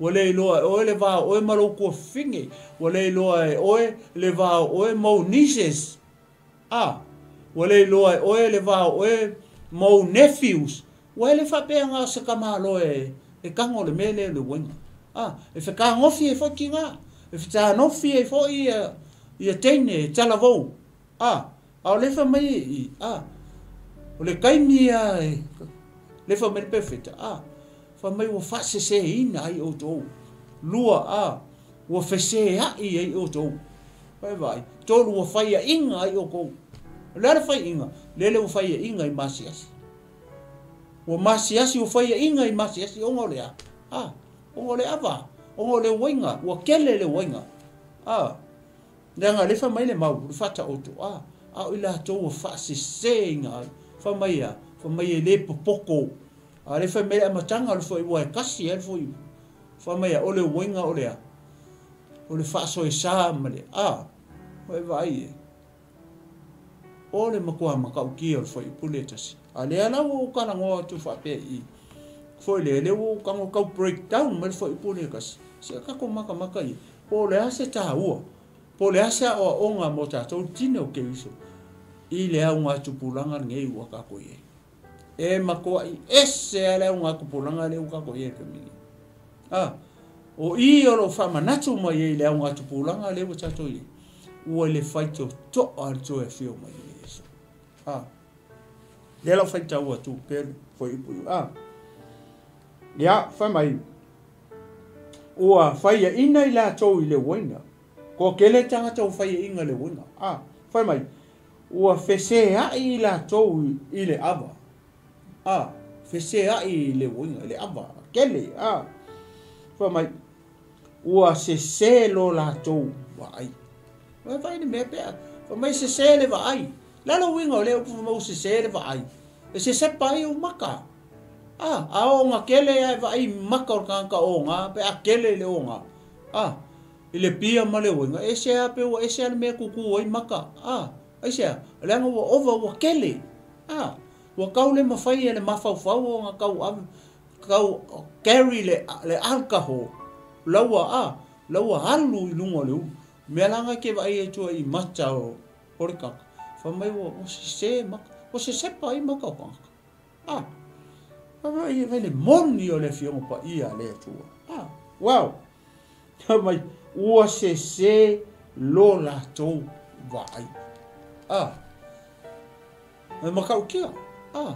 ua le iloa e oe le va o oe ma lou tuafafine, ua le iloa e oe le va o oe ma ou nieces. A, ua le iloa e oe le va o oe ma ou nephews. Ua e le faapea na o se tamaloa e tago le mea lea o le uaiga. A, e fetagofi ai foi tina, e fetanofi ai foi ia teine e talavou. A, a o lea fai mai i i, a, o le taimi ia e, lea fai mai le perofeta, a, fai mai ua faaseseina ai outou. Lua, a, ua feseai ai outou. Vaai vaai, tolu ua faiaina ai outou. O le a le faiaina? Lele ua faiaina i masiasi. Ua masiasi, ua faiaina i masiasi ona o le a? A, ona o le ava, ona o le uaiga, ua kele le uaiga. A, leaga lea fai mai le mau, le faataoto, a, a o i latou ua faaseseina ai. Fai mai a, fai mai e le popoto. A lea fai mai le amataga o le foi ua e kasi ai le foi. Fai mai a, o le uaiga o le a? O le faasoesa ma le a, ua e vaai e. O le matua matautia o le fuaiupu lea tasi. A lea la ua ou talanoa atu faapea i i. Foi lea, lea ua ou tago tau break down mai le fuaiupu lea tasi. Se tatou matamata ia, po o le a se taua, po o le a se aoaoga mo tatou le tino o Keriso i le augatupulaga lenei ua tatou i ai. E matuai ese lava le augatupulaga lea ua tatou i ai i le taimi nei. A, o i o lo o faamanatu mai ai i le augatupulaga lea ua tatou i ai, ua le faitotoa le toe afio mai o Iesu. A, lea la o faitau atu pea le fuaiupu. A, ia, fai mai, ua faiaina i latou i le uaina. Toatele tagata ua faiaina i le uaina. A, fai mai, Ua feseai i latou i le ava. A, feseai i le uiga, i le ava, kele, a. Fai mai, ua sese lo latou vaai. Ua vaai le mea pea. Fai mai sese le vaai. Le a le uiga o lea upu fai mai ua sese le vaai? E sesepa ai ou maka. A, a oga kele ae vaai i maka o le tagata oga, pe a kele le oga. A, i le pia ma le uiga, e ese lava pe ua ese lava le mea e tutu ai maka. A, aisea? Leaga ua ova, ua kele. A, ua tau le mafai e le mafaufau ona tau ave, tau carry le, le alcohol, la ua, a, la ua alu i luga o le ulu. Mea la na e te vaai ai tua i mata o, o le tagata, fai mai ua, ua sese maka, ua sesepa ai maka o tagata. A, fai mai le moni o le Afioga Paia a le Atua. A, wow! Fai mai, ua sese lo latou vaai. A, e matautia. A,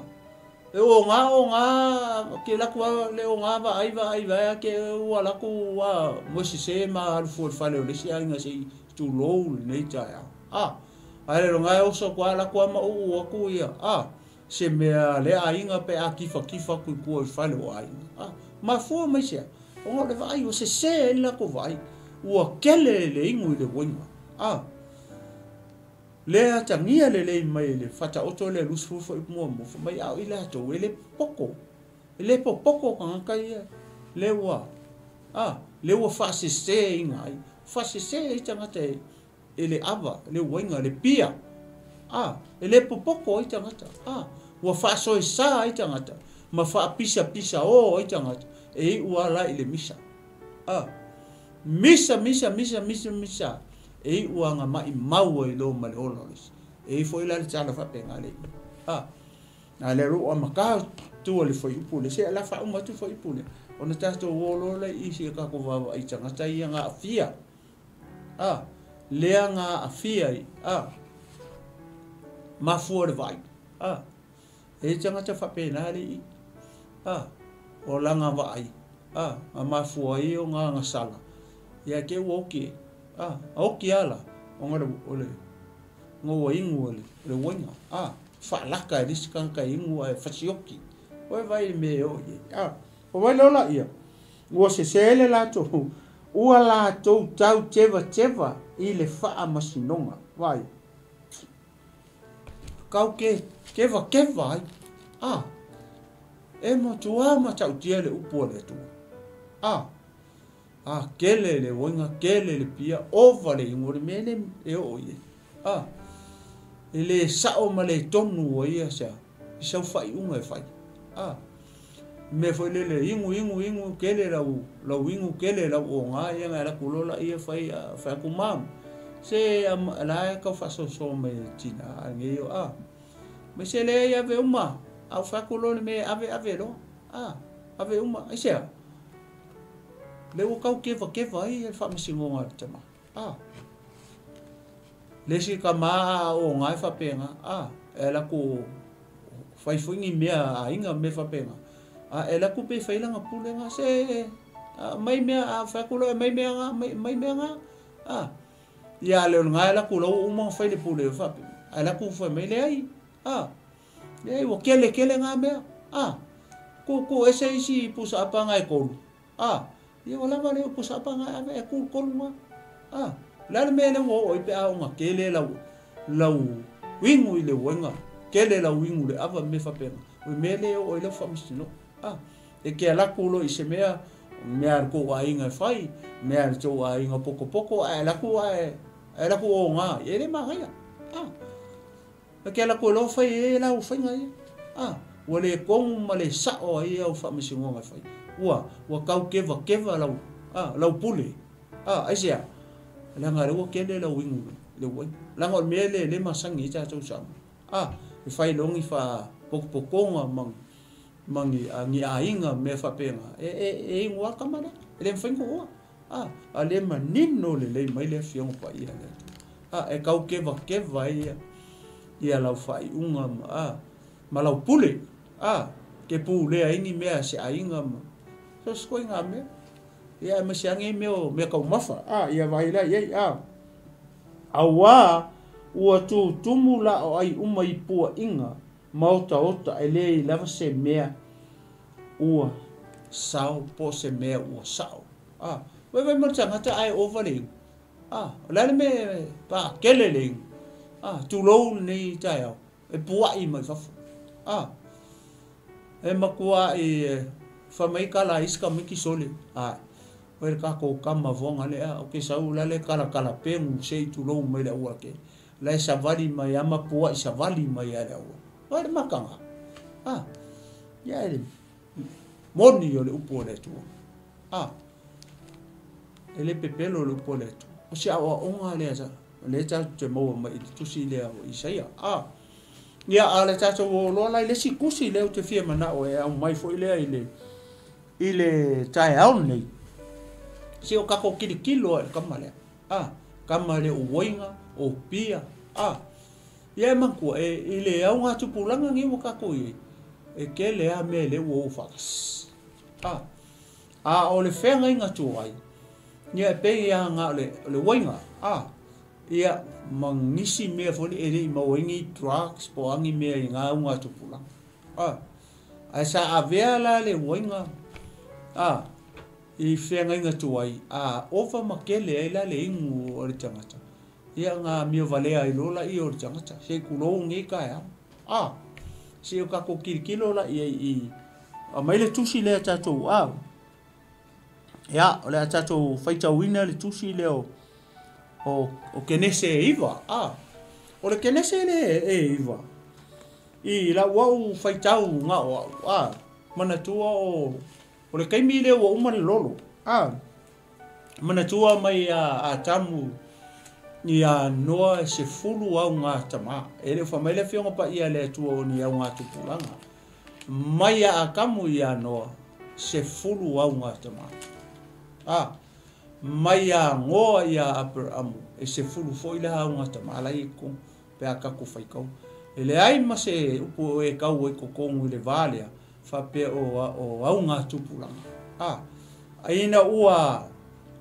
e oga oga, ke laku a le oga vaai vaai vaai ke ua laku ua moe sese ma alu fua i le fale o le isi aiga se i tulou lenei taeao. A, ae le loga e oso atu a laku a ma uu atu ia. A, se mea lea aiga pe a kifakifa atu i tua i fale o aiga. A, mafua mai sea, ona o le vaai ua sese ai le latou vaai, ua kele le inu i le uiga. A, le atagia lelei mai le Faataoto lea 20 fuaiupu muamua, fai mai a o i latou e le popoto, e le popoto tagata ia, le ua, a, le ua faaseseina ai, faasese ai tagata e, e le ava, le uaiga, le pia. A, e le popoto ai tagata. A, ua faasoesa ai tagata, ma faapisapisaō ai tagata, e iu lava la i le misa. A, misa, misa, misa, misa, misa, e iu lava maimau ai loa ma le ola o le isi. E i ai foi la le tala faapena le iu. A, a lea loa ua amata atu le fuaiupu lea, se o le a faauma atu le fuaiupu lea, ona tatou o loa lea i si a tatou vaavaai i tagata ia na aafia. A, lea na aafia i, a, mafua le vaai. A, e i tagata faapena le i, a, o lana vaai, a, na mafua ai o na gasala, ia te ua oti e, a, a oti ala, ona le, o le, ona ua inu e le, le uaiga, a, faalaka e le isi tagata e inu ae fasioti. Ua e vaai i le mea e oo i ai, a, o vai loa laia, ua sese le latou, ua latou tau tevateva i le faamasinoga. Vaai, kau ke kevakeva ai, a, e matua matautia le upu a le Atua. A, a kele le uiga, kele le pia, ova le igu o le mea le e oo i ai. A, e le sao ma le tonu ai ia sea, i sau faaiuga e fai. A, mea foi lele, inu, inu, inu, kele lau, lau inu, kele lau oga, ia ngai laku loa laia fai, fai atu mam. Se la e kau faasoasoa mai e tina, a nei o, a, mai se leai ave uma, a ou fai atu loa le mea e ave, ave loa. A, ave uma, aisea? Le ua tau kevakeva ai le faamasinoga a le tama. A, le isi tama a oga e faapena, a, e ala atu fai foi ni mea a aiga ma mea faapena, a e alu atu pe fai lana pule na, se aumai mea, a fai atu loa e aumai mea na, aumai mea na, a, ia a le o lena e alu atu la ua uma ona fai le pule, faapea, ae alu atu fai mai, leai, a, leai ua kele tele na mea, a, tuu ese isi pusa apa na e tolu, a, ia ua lava lea o pusa apa na e ave e tu tolu na, a, o le a le mea lea ua oo ai pe a ona kele lau, lau inu i le uaiga, kele lau inu le ava ma mea faapena, o le mea lea e oo ai lau faamasinoga. A, e te alu atu loa i se mea, mea a le tou aiga e fai, mea a le tou aiga potopoto, ae alu atu ae, ae alu atu oga, e le manaia. A, e te alu atu loa fai e lau faiga ia. A, ua le tonu ma le sao ai au faamasinoga e fai. Ua, ua tau kevakeva lau, a, lau pule. A, aisea? Leaga lea ua kele lau inu le uaiga. Leaga o le mea lea e le masani ai tatou Samoa. A, e fai loa ni faapotopotoga ma, ma ni, ni aiga ma mea faapena, e, e, e inu lava tama lea. E le mafai ona tuua. A, a le manino lelei mai le Afioga Paia a le Atua. A, e tau kevakeva ai ia, ia lau faaiuga ma, a, ma lau pule. A, ke pulea ai ni mea a se aiga ma, so se ituaiga mea. Ia aemaise lava nei mea o meataumafa, a, ia vaai la i ai, a, auā Ua tutumu laʻo ʻai uma i puaʻiga ma otaota e leai lava se mea ua sao po o se mea ua saʻo. A, vaivai mai le tagata ae ova le igu. A, o le a le mea e paakele le igu? A, tulou lenei taeao, e puaʻi mai fafo. A, e matuaʻi e fai mai kala a isi tamaiti sole. A, oi le tatou tama foaga lea o ke sau la le kalakala pegu se i tulou mai le aualatele. La e savali mai lava ma puaʻi savali mai lava i le auala. Vaai le mataga. A, ia e le moni o le upu a le Atua. A, e le pepelo le upu a le Atua. O se aoaoga lea lea tatou te maua mai i le tusi lea o Isaia. A, ia a o le tatou o loa la i le isi tusi lea ou te fia manao e aumai foi lea i le i le taeao lenei. Se o tatou tilotilo lava i le tama lea. A, tama le uoiga, o pia. A, ia e manatua, e, i le augatupulaga lenei ua tatou i ai, e tele lava mea lea ua o faatasi. A, a o le feagaiga tuai, ia e pei lava na o le, o le uaiga. A, ia, ma nisi mea foi e le i maua ai ni drugs po o a ni mea i na augatupulaga. A, ae sa avea la le uaiga, a, i feagaiga tuai, a ova ma tele ai la le igu o le tagata, ia ona amio valea ai loa laia o le tagata, se i tulou lenei taeao. A, se i o tatou tilotilo la i ai i, aumai le tusi lea tatou, a, ia, o le a tatou faitauina le tusi lea o, o, o Kenese e 9, a, o le Kenese lea e 9, i lau au faitau na o au, a, manatua o, o le taimi lea ua uma le lolo, a, manatua mai ia Atamu ia Noa e 10 augatama. E le o fai mai le Afioga Paia a le Atua o ni augatupulaga. Mai ia Atamu ia Noa, 10 augatama. A, mai ia Noa ia Aperamu, e 10 foi le augatama la i totonu, pe a tatou faitau. E leai ma se upu e tau ai totonu i le va lea, faapea o augatupulaga. A, ina ua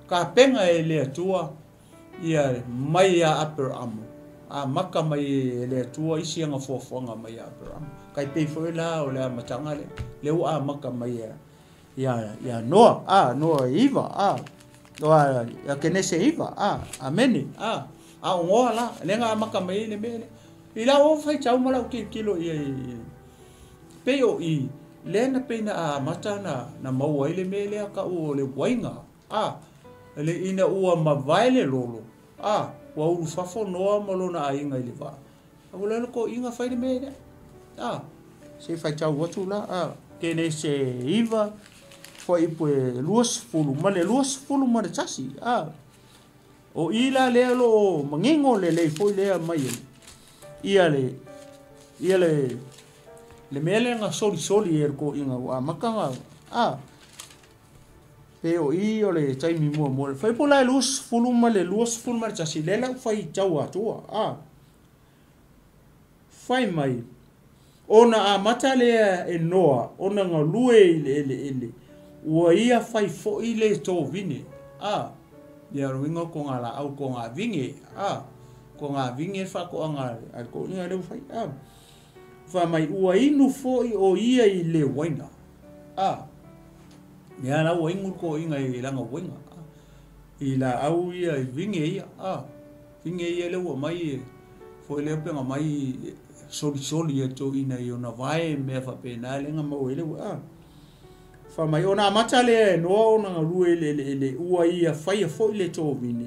tapena e le Atua ia mai ia Aperamu, amata mai e le Atua isi ana fuafuaga mai ia Aperamu. Tai pei foi la o le amataga lea, lea ua amata mai ia, ia, ia Noa, a, Noa e 9, a, o ia Kenese e 9, a, amene, a, a o Noa la, lea na amata mai ai le mea lea. I lau au faitau ma lau tilotilo i ai, pei o i, lea na pei na amata na maua ai le mea lea tau o le uaiga, a, le ina ua mavae le lolo, a, ua ulufafo Noa ma lona aiga i le vaa. A ua lea le toeaiina fai le mea lea. A, se i faitau atu la, a, Kenese 9, fuaiupu e 20 ma le 21, a, o i la lea o lo o manino lelei foi lea mai ai ia le, ia le, le mea lea na solisoli e le toeaiina ua amata na, a, pe o i o le taimi muamua. Fuaiupu la e 20 ma le 21, lea la ua faitau atua, a, fai mai, ona amata lea e Noa ona galue i le eleele, ua ia fai foi le tovine. A, ia o le uiga o toga laau, toga vine, a, toga vine faatoaga a le toeaiina lea ua fai. A, fai mai, ua inu foi o ia i le uaina. A, ia la ua inu le toeaiina i lana uaina, a, i laau ia, i vine ia, a, vine ia lea ua mai foi lea pe na mai solisoli e toeaiina i ona vae mea faapena lea na maua ai le ua, a. Fai mai, ona amata lea e Noa ona galue i le eleele, ua ia faia foi le tovine,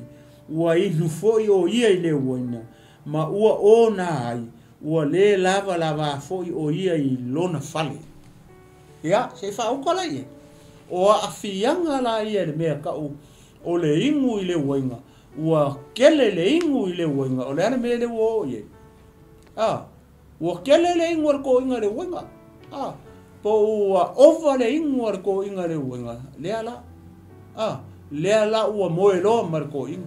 ua inu foi o ia i le uaina, ma ua ona ai, ua le lavalava foi o ia i lona fale. Ia, se i faauka la i ai. O aafiaga la ia i le mea tau o le inu i le uaina, ua tele le inu i le uaina, o le a le mea lea ua oo i ai? A, ua tele le inu a le toeaiina i le uaina. A, po ua ova le inu a le toeaiina i le uaina, lea la. A, lea la ua moe loa ma le toeaiina.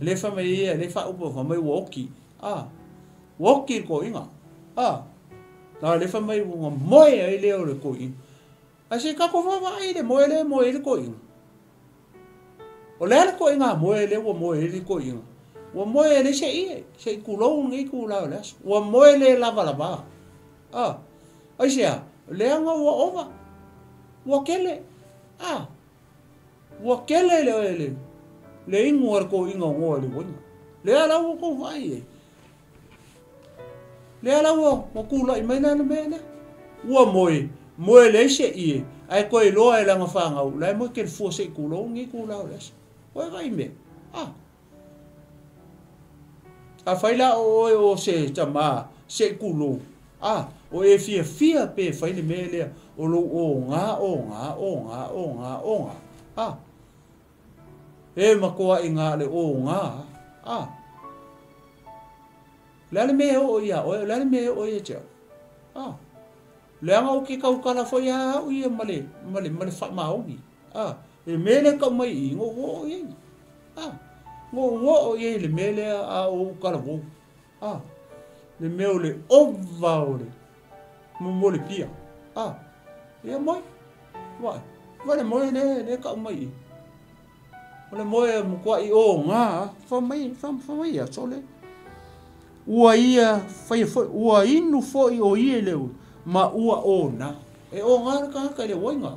Le fai mai ia, le faaupu fai mai ua oki. A, ua oki le toeaiina. A, a le fai mai ua moe ai lea o le toeaiina. Ae se i tatou vaavaai i le moe lea e moe ai le toeaiina. O le a le toeaiina moe lea ua moe ai le toeaiina? Ua moe e leai se ie, se i tulou lenei itula o le aso. Ua moe le lavalava. A, aisea? Leaga ua ova. Ua tele. A, ua tele le, le, le inu a le toeaina o Noa i le uaina. Lea la ua outou vaai i ai. Lea la ua, ua tulai mai la le mea lea. Ua moe, moe leai se ie, ae toe iloa e lana fanau, la e moe telefua se i tulou lenei itula o le aso. Ua e vaai i mea? A. Afai la o oe o se tamā, se i tulou, a, o e fiafia pe fai le mea lea o lou oga, oga, oga, oga, oga, a. E matoaʻi na le oga, a. O le a le mea e oo iā oe, o le a le mea e oo ia te au? A. Leaga ou te tautala foi lava au ia ma le, ma le, ma le faamaoni. A, i le mea lea e tau mai i i, na ou oo i ai. A, na ou oo i ai i le mea lea a o ou talavou. A, le mea o le ova o le mo le pia. A, ia moe. Vaai, vaai le moe lea, lea e tau mai i i. O le moe e matuai oga, fai mai, fai mai ia, sole. Ua ia faia foi, ua inu foi o ia i le ma ua ona. E oga le tagata i le uaina.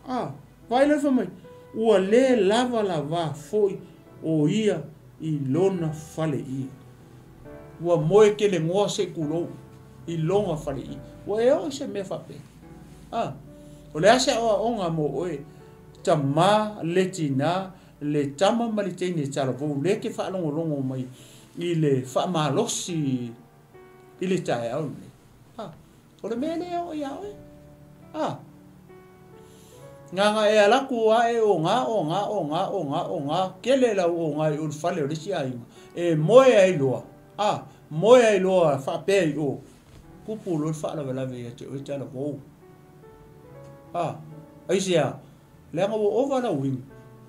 A, vaai loa fai mai, ua le lavalava foi o ia i lona faleie. Ua moe kelegoa se i tulou i lona faleie. Ua e oo i se mea faapea. A, o le a se aoaoga mo oe, tamā le tinā, le tama ma le teine talavou lea e te faalogologo mai i le faamalosi i le taeao lenei. A, o le mea lea e oo iā oe. A, na ona e alu atu lava e oga, oga, oga, oga, oga, tele lau oga i o i le fale o le isi aiga, e moe ai loa, a, moe ai loa faapea i o, tupu loa le faalavelave ia te oe talavou. A, aisea? Leaga ua ova lau inu,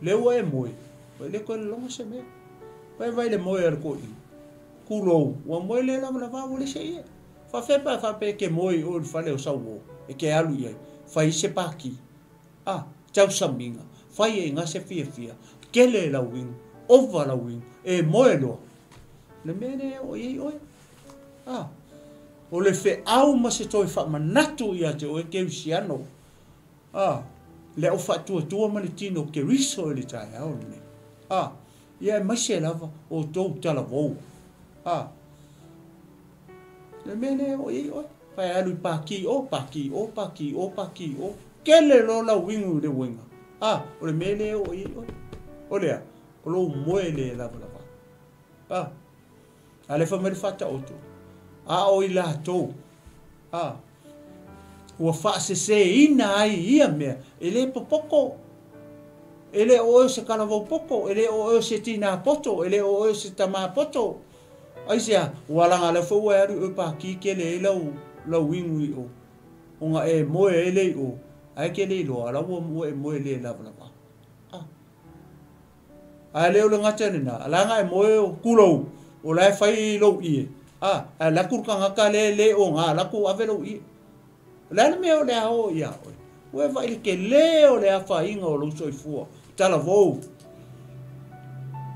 lea ua e moe, ua e le toe lologa se mea. Ua e vaai i le moe a le toeaina, tulou, ua moe le lavalava ua leai se ie. Faafefea pe a faapea e te moe i o i le fale o Sauo e te alu i ai, fai ai se pākī. A, tausamiga, fai ai i ina se fiafia, tele lau inu, ova lau inu, e moe loa. Le mea lea e oo i ai oe. A, o le feau ma se toe faamanatu ia te oe kerisiano, a, le au faatuatua ma le tino Keriso i le taeao lenei. A, ia aemaise lava outou talavou. A, le mea lea e oo i ai oe, pae alu i pākī o, pākī o, pākī o, pākī o, tele loa lau inu i le uiga. A, o le mea lea e oo i ai oe. O le a? O lou moe le lavalava. A, a lea fai mai le Faataoto, a o i latou, a, ua faaseseina ai ia mea, e le popoto, e le o oe o se kalavou poto, e le o oe o se tinā poto, e le o oe o se tamā poto. Aisea? Ua laga lea foi ua e alu i o i pākī tele ai lau, lau inu i o, ona e moe ai lea i o, ae e te le iloa, la ua, ua e moe le lavalava. A. Ae le o le gata lena, leaga e moe o tulou, o la e fai lou ie, a, ae alu atu le tagata lea e le oga, alu atu ave lou ie. O le a le mea o le a oo iā oe? Ua e vaai i le tele o le afaina o lou soifua, talavou.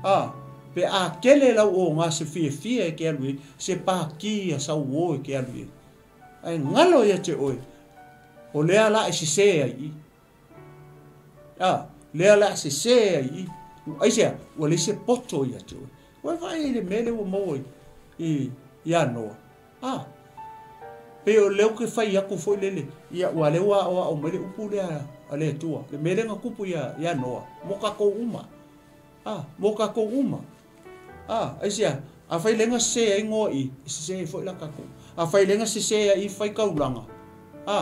A, pe a tele lau oga se fiafia e te alu i ai, se pākī a sauō e te alu i ai. Ae galo ia te oe, o lea la e sesē ai i. A, lea la sesē ai i. Aisea? Ua leai se poto ia te oe. Ua e vaai i le mea lea ua maua i, i, iā Noa. A, pei o lea ou te fai atu foi lele, ia, ua lea ua aoao mai le upu lea a le Atua, le mea lea na tupu iā, iā Noa, mo tatou uma. A, mo tatou uma. A, aisea? Afai lea na sesē ai Noa i, e sesē ai foi la tatou. Afai lea na sesē ai i faitaulaga. A,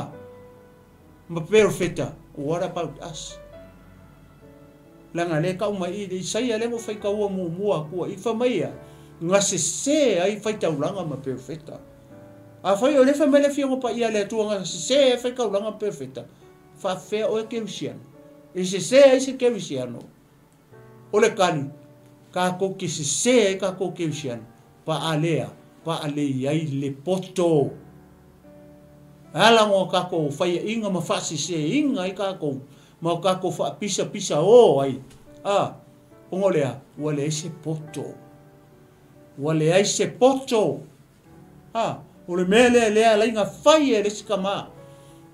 ma perofeta, what about us? Leaga lea e tau mai i le Isaia lea ua faitaua muamua atua i, fai mai ia, na sesē ai faitaulaga ma perofeta. Afai o lea fai mai le Afioga Paia a le Atua na sesē ai faitaulaga ma perofeta, faafefea oe kerisiano? E sesē ai se kerisiano? O le tali, tatou te sesē ai tatou kerisiano, paalea, paalei ai le poto. E ala ona tatou faiaʻiga ma faasesēina ai tatou ma o tatou faapisapisaō ai, a, ona o le a? Ua leai se poto. Ua leai se poto. A, o le mea lea lea ala ai na fai e le isi tama.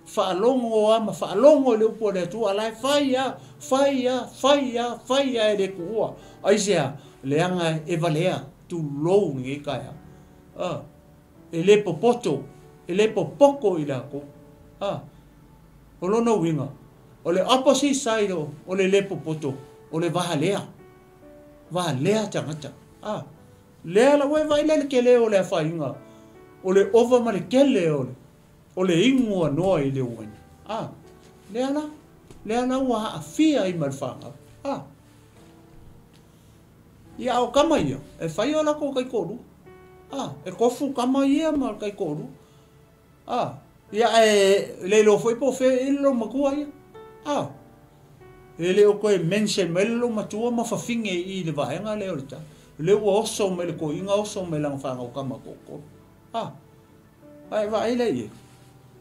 Faalogo lava ma faalogo i le upu a le Atua, a la e fai lava, fai lava, fai lava, fai lava e le tuua. Aisea? Leaga e valea, tulou lenei taeao. A, e le popoto, e le popoto i latou. A, o lona uiga, o le opposite side o le le popoto, o le valea. Valea tagata. A, lea la ua e vaai lea i le tele o le afaina o le ova ma le tele o le inu anoa i le uaina. A, lea la, lea la ua aafia ai ma le fanau. A, ia a o tama ia, e fai o latou taitoalua. A, e tofu tama ia ma le taitoalua. A, ia ae le iloa foi po o fea i ai le loomatua ia. A, e le o toe mention mai le loomatua ma fafine i le vaega lea o le tala. O lea ua oso mai le toeaina oso mai lana fanau tama toatolu. A, ae vaai la i ai.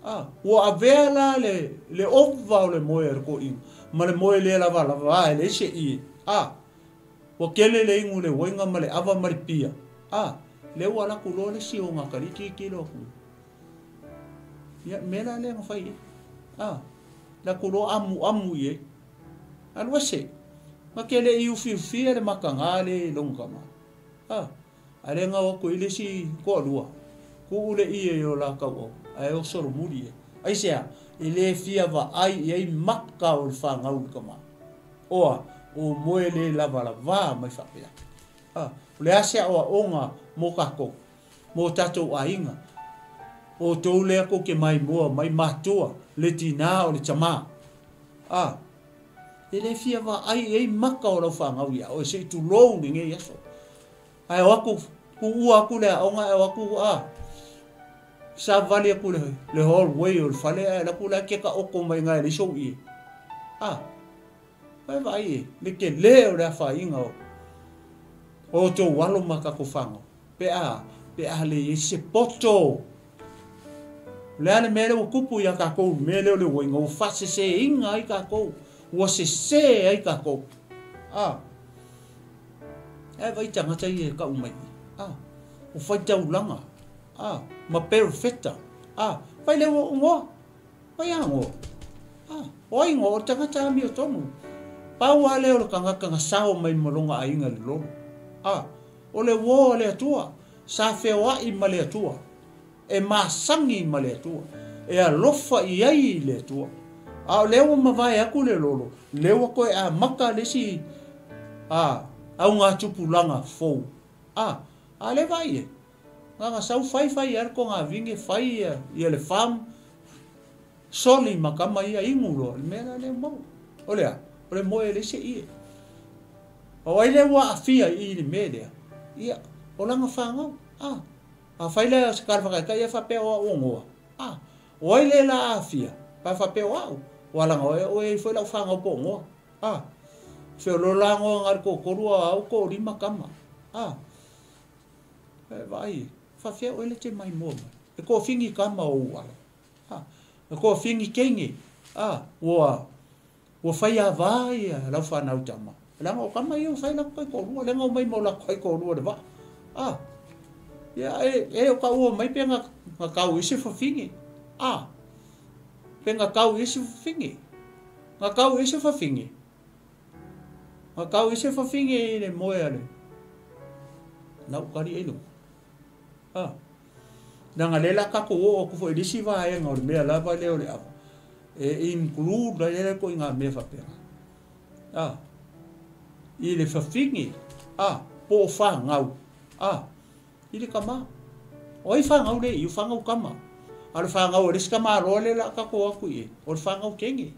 A, ua avea la le ova o le moe a le toeaina ma le moe le lavalava e leai se ie. A, ua tele le inu i le uaina ma le ava ma le pia. A, lea ua alu atu loa le isi o gatalii tilotilo atu. Ia, mea la lea na fai i ai. A, alu atu loa amuamu i ai. Alu ese. Na te le i ufiufia le mataga lea i lona tama. A, a lea na o atu i ai le isi toalua, tuu le ie i o la tauau, ae oso le muli i ai. Aisea? E le fia vaai i ai maka o le fanau i le tama. Oa, o moe le lavalava mai faapea. A, o le a se aoaoga mo tatou, mo tatou aiga, o outou lea tou te maimoa mai matua, le tinā o le tamā. A, e le fia vaai i ai maka o lau fanau iā oe, se i tulou lenei aso. Ae o atu, tuua atu le aoga ae o atu, a, savali atu le hallway o le fale ae alu atu la e keka oko mai iga e leai sou ie. A, e vaai e, le tele o le afaina o outou alo ma tatou fanau, pe a, pe a le i ai se poto. O le a le mea lea ua tupu iā tatou i le mea lea o le uaina, ua faaseseina ai tatou, ua sese ai tatou. A, ae vaai tagata ia e tau mai, a, o faitaulaga, a, ma perofeta, a, fai lea ua ogoa. Mai agoa. A, o ai ngoa? O le tagata amiotonu. Pau lava lea o le tagata na sao mai ma lona aiga i le lolo. A, o le uo a le Atua, sa feoai ma le Atua, e masani ma le Atua, e alofa i ai i le Atua. A o lea ua mavae atu le lolo, lea ua toe amata le isi, a, augatupulaga fou. A, a lea vaai i ai. Na na sau fai fai lava le togavine, fai ia le farm, soli ma tama ia inu loa, le mea la lea ua maua. O le a? O le moe e leai se ie. O ai lea ua aafia i i le mea lea? Ia, o lana fanau. A, afai la o se tala faataitai ia faapea o au ogoa. A, o ai lea la aafia? Pe a faapea o au, ua laga oe, e i ai foi lau fanau po ogoa. A, feoloolo lava goa na o le toatolu a o au toalima tama. A, E vaai, faafefea oe le te maimoa mai. E toafini tama o ou alo. A, e toafini teine. A, ua, ua faiava ia lau fanau tama. Leaga o tama ia ua fai latou taitoalua, leaga omai ma o latou taitoalua i le vaa. A, ia e, e o taua mai pe na, na tau i se fafine. A, pe na tau i se fafine. Na tau i se fafine. Na tau i se fafine i le moe a le lau kali ai luga. A, leaga lea o le a tatou oo atu foi i le isi vaega o le mea lava lea o le ava, e include ai lea ituaiga mea faapena. A, i le fafine, a, po o fanau, a, i le tama. O ai fanau lea i i? O fanau tama. A o le fanau a le isi tamaloa lea o le a tatou o atu i ai, o le fanau teine.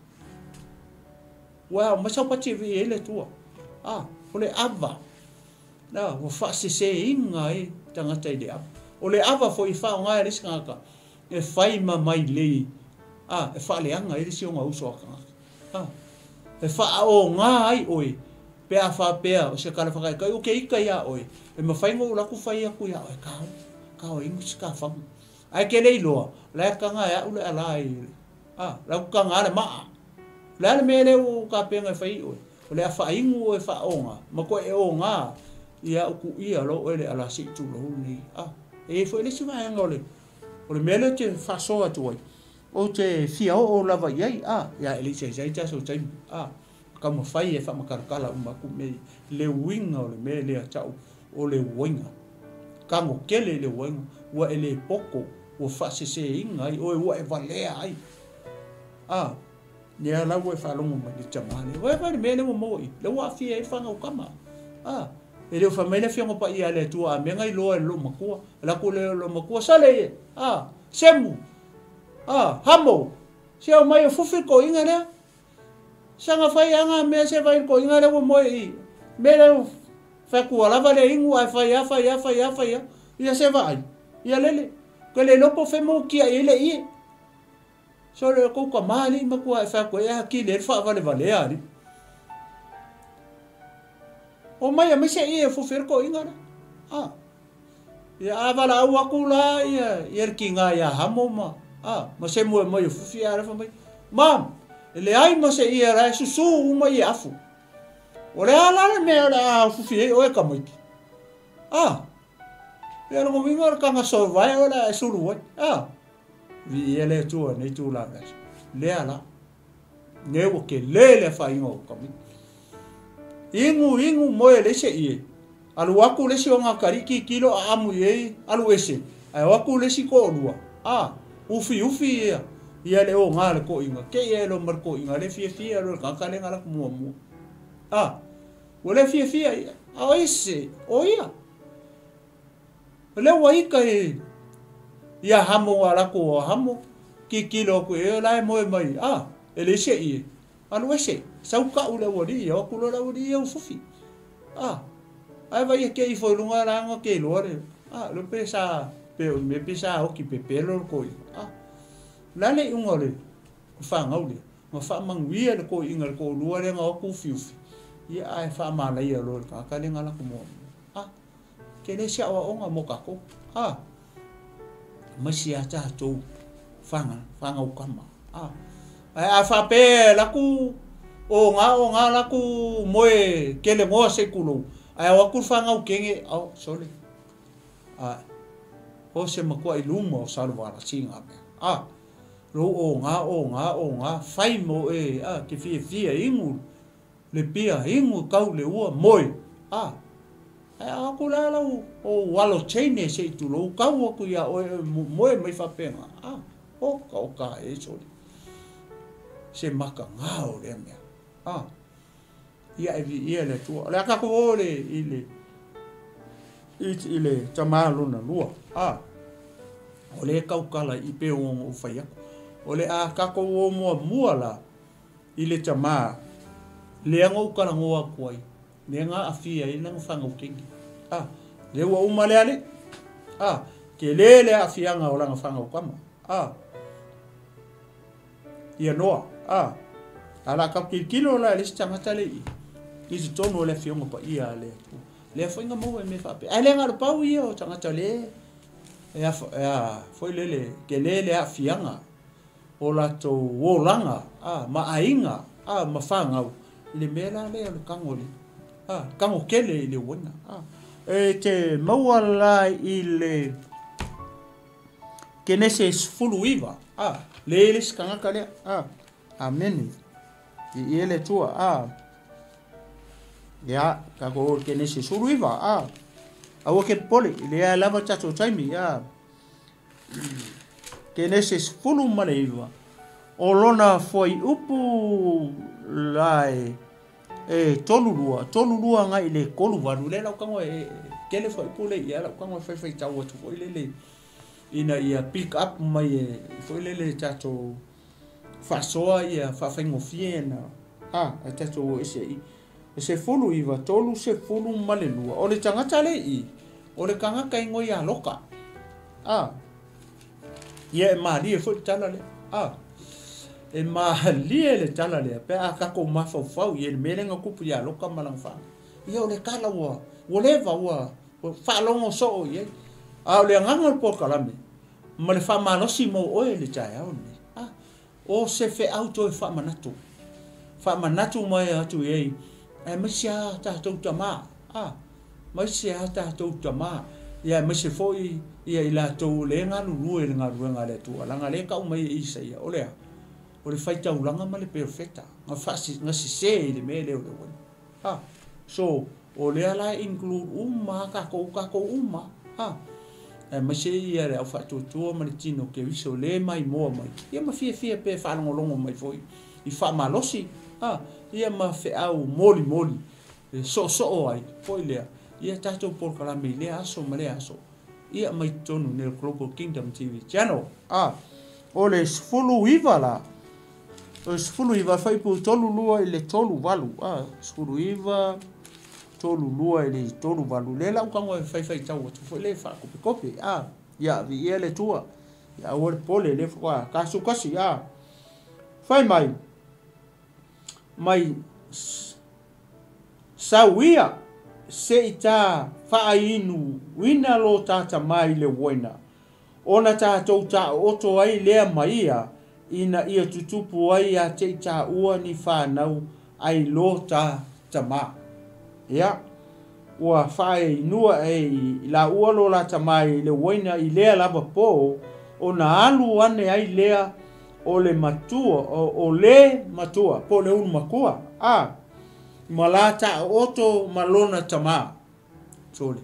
Ua ao mai sau pati e vii ai le Atua. A, o le ava. Na, ua faaseseina ai tagata i le ava. O le ava foi e faaaoga e le isi tagata e fai ma mailei, a, e faaleaga ai le isi ona uso a tagata. A, e faaoga ai oe pe a faapea o se tala faataitai ou te ita iā oe, e mafai ona ou alu atu fai atu iā oe, kao, kao e inu se kafaga. Ae e te le iloa, la e taga e au le alā i, a, la e taga le maa. O le a le mea lea ua ou tapena e fai i oe? O le a faainu oe faaoga ma toe e oga Ia uku ia lo oe le ala se i tulou lenei. A, e i ai foi le isi vaega o le, o le mea lea ou te faasoa atu ai, ou te fia oo lava i ai, a, ia e le i saisai tatou taimi, a, taumafai e faamatalatala uma atu mea ia, le uiga o le mea lea tau o le uaiga. Tago tele i le uaiga, ua e le poto, ua faaseseina ai oe, ua e valea ai. A, lea la ua e faalogo mai i le tama lea. Vaai, vaai le mea lea ua maua i i, lea ua aafia ai le fanau tama. A, e le o fai mai le Afioga Paia a le Atua, a mea na iloa e lou matua. Alu atu lea o lou matua, sole ia, a, Semu, a, Hamo, se omai e fufi le toeaina lea. Saga fai lava na mea se vaai i le toeaina lea ua moe i i. Mea lea fai atu ua lava le inu ae fai lava, fai lava, fai lava, fai lava. Ia se vaai, ia lele. Ou te le iloa po o fea e tiai ai le ie. Sole o kou tama alii matua e fai atu ai ae atili ai le faavalevalea alii. Omai aumai se ie e fufi ai le toeaina lea. A. Ia a valaau atu la ia ia le tiga ia Hamo ma a ma Semu e omai e fufi ae fai mai, Mom, e leai ma se ie la e susu uma ie afu. O le a la le mea o le a fufi ai oe e tamaiti? A. Ia lona uiga o le taga sovae o le a e sulu ai. A. Viia le Atua i lenei itula o le aso. Lea la. Lea ua tele le afaina o tamaiti. Inu, inu, moe e leai se ie. Alu atu le isi o nā atalii tilotilo aamu i ai, alu ese, ae o atu le isi toalua, a, ufiufi ia, ia le oga le toeaina, te i ae loa ma le toeaina le fiafia loa le tagata lea na alu atu muamua. A, ua le fiafia ia, a o ese, o ia. O lea ua ita i ia Hamo a latou o Hamo, tilotilo atu i ai o la e moe mai, a, e leai se ie. Alu ese, sau ka'u le aualii, o atu loa le aualii ia ufufi. A, ae vaai e kei ifo i luga la ona ke iloa le, a, le pe sa, pe o le mea pe sa oti pepelo le toeaina. A, o le a le iuga o le fanau lea? Na faamanuia le toeaina i le toalua lea na o atu ufiufi, ia ae faamanaia loa e le tagata lea na alu atu muamua. A, tele se aoaoga mo tatou. A, aemaise a tatou fanau tama. A, ae a faapea e alu atu oga oga alu atu moe kelegoa se i tulou, ae o atu le fanau kene, oh, sole. A, o se matuai luma o Salevalasi na mea. A, lou oga oga oga, fai mo oe, a, te fiafia inu le pia, inu kau le ua, moe. A, ae a o atu la lau ou alo teine se i tulou, kau atu iā oe e moe mai faapena. A, oka oka e sole. Se makagā o lea mea. A, ia e viia le Atua. O le a tatou o le, i le, i, i le tamā lona lua. A, o le tautala i pei ona ou fai atu. O le a tatou o muamua la i le tamā lea na ou talanoa atu ai, lea na aafia ai lana fanau teine. A, lea ua uma le alii. A, tele le aafiaga o lana fanau tama. A, ia Noa. A, a la tatou tilotilo la i le isi tagata le i i totonu o le Afioga Paia a le Atua. Lea foi na maua i mea faapea. Ae le na o le pau ia o tagata le e a, e a foi lele, tele le aafiaga o latou olaga, a, ma aiga, a, ma fanau i le mea la lea o le tago i le, a, tago tele i le uaina. A, e te maua la i le Kenese 19, a, le i le isi tagata lea, a, amene, i i e le Atua, a, ia, tatou o i le Kenese 19, a, aua ke popole, i lea lava tatou taimi, a, Kenese 19, o lona fuaiupu la e, e 32, 32 agai i le 38, lea lau tago e, tele fuaiupu le i ai lau tago e faifaitau atu foi lele ina ia pick up mai e foi lele tatou faasoa ia faafaigofie na a e tatou o ese i e 19, 32. O le tagata le i, o le tagata i ngoi a loka. A, ia e malie foi le tala lea. A, e malie le tala lea pe a tatou mafaufau i le mea lea na tupu ia Loka ma lana fanau. Ia o le tala ua ua leva ua faalogo soo i ai. A o le agaga o le polokalame ma le faamalosi mo oe i le taeao lenei. A, o se feau toe faamanatu. Faamanatu mai atu i ai, aemaise a tatou tamā. A, Ma se a tātou tamā, ia ma se foi ia i latou le galulue i le galuega a le Atua, leaga lea e tau mai e Isaia, o le a? O le faitaulaga ma le perofeta, na na sesē i le mea lea o le uaina. Ha, so, o lea la e include uma lava tatou, tatou uma, ha. Aemaise ia le aufaatuatua ma le tino Keriso le maimoa mai, ia ma fiafia pea e faalogologo mai foi i faamalosi, ha, ia ma feau molimoli e soosoo ai foi lea ia tatou polokalame i lea aso ma lea aso ia mai totonu nei o Global Kingdom TV Channel. A o le 19 la, o le 19 fuaiupu 32 i le 38, a 19 32 i le 38, lea la ua tago e faifaitau atu foi le faakopikopi. A ia viia le Atua, ia aua le pole le faatoa tasukasi. A fai mai mai sau ia se i ta faainuina lo ta tamā i le uaina, ona tatou taooto ai lea ma ia, ina ia tutupu ai ia te i tāua ni fanau ai lo ta tamā. Ia, ua faainua e i laua lo la tamā i le uaina i lea lava pō, ona alu ane ai lea o le matua, o le matua, po o le ulumakua, a, ma la taooto ma lona tamā. Sole.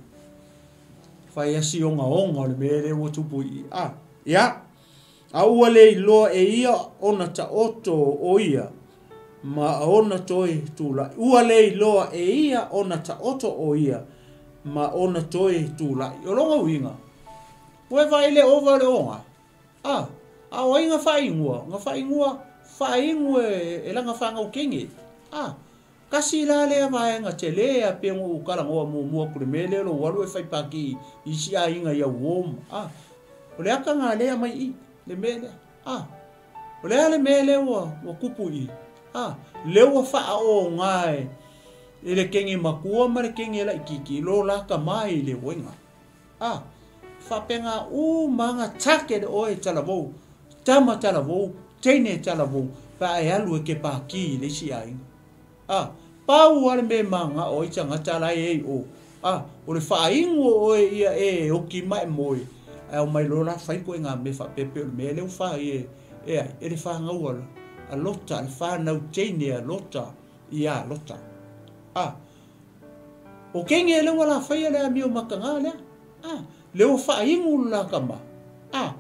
Fai asi ogaoga o le mea lea ua tupu i i. A, ia, a ua le iloa e ia ona taoto o ia ma ona toe tulai. Ua le iloa e ia ona taoto o ia ma ona toe tulai. O lona uiga, ua e vaai i le ova o le oga? A, a o ai na faainua? Na faainua, faainu e lana fanau kene. A, kasi la lea vaega tele a pei ona ou talanoa muamua atu i le mea lea o lou alu e fai pati i isi aiga i au uo ma. A, o le ata lena lea mai i le mea lea. A, o le a le mea lea ua tupu i i? A, lea ua faaoga e le kene matua ma le kene laitiiti lo la tamā i le uaina. A, faapena uma lava na target oe e talavou, tama talavou, teine talavou, pe a e alu e ke pati i le isi aiga. A, pau lava le mea e mananao ai tagata la e i ai i o. A, o le faainu o oe ia e oti ma e moe, ae omai loa la fai ituaiga mea faapea pei o le mea lea ua fai e ai, e le fanau a Lota, le fanau teine a Lota ia Lota. A, o kene lea ua lafaia le amio mataga lea. A, lea ua faainu le la tama. A,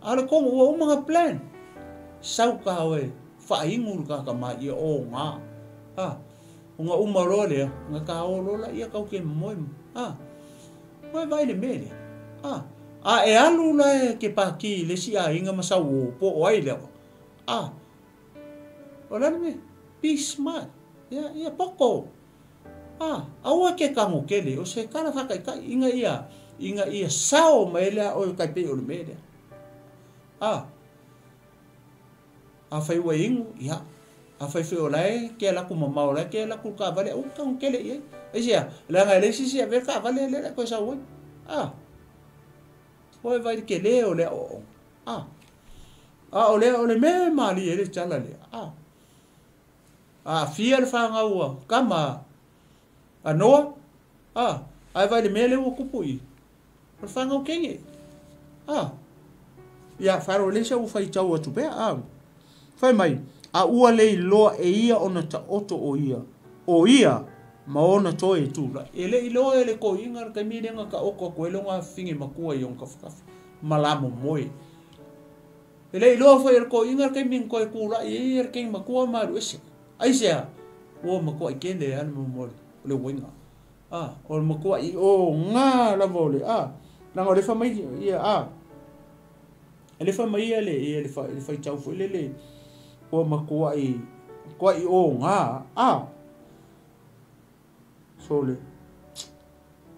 a o le tonu ua uma na plan. Sau ta oe faainu le ta tama ia oga. A, ona uma loa lea, na ta o loa laia tau ke moe. A, oe vaai i le mea lea. A, a e alu la e ke pati i le isi aiga ma sau o po o ai lea. A, o le a le mea? Be smart. Ia, ia poto. A, aua ke tago tele, o se tala faataitai ina ia, ina ia sao mai lea oe tai pei o le mea lea. A, afai ua inu, ia, afai foi o la e ke alu atu mamao, o la e ke alu atu i le taavale, aua e te tago tele i ai. Aisea? Leaga e leai se isi e avea le taavale lea o le a toe sau ai. A, oe vaai i le tele o le aoaoga. A, a o lea, o le mea e malie ai le tala lea. A, aafia le fanau a tama a Noa, a, ae vaai i le mea lea ua tupu i i, o le fanau teine. A, ia, faalogo lelei se ua faitau atu pea, a, fai mai, a ua le iloa e ia ona taoto o ia, o ia ma ona toe tulai. E le iloa e le toeaina le taimi lea na taoto atu ai lona afafine matua i ona tafatafa ma la momoe. E le iloa foi e le toeaina le taimi na toe tulai ai le teine matua ma alu ese. Aisea? Ua matuai tele lava le momoe o le uaina. A, o le matuai oga lava o le, a, leaga o lea e fai mai ia, a, o lea e fai mai ia le, ia le faitau foi lele, ua matuai, matuai oga, a, sole,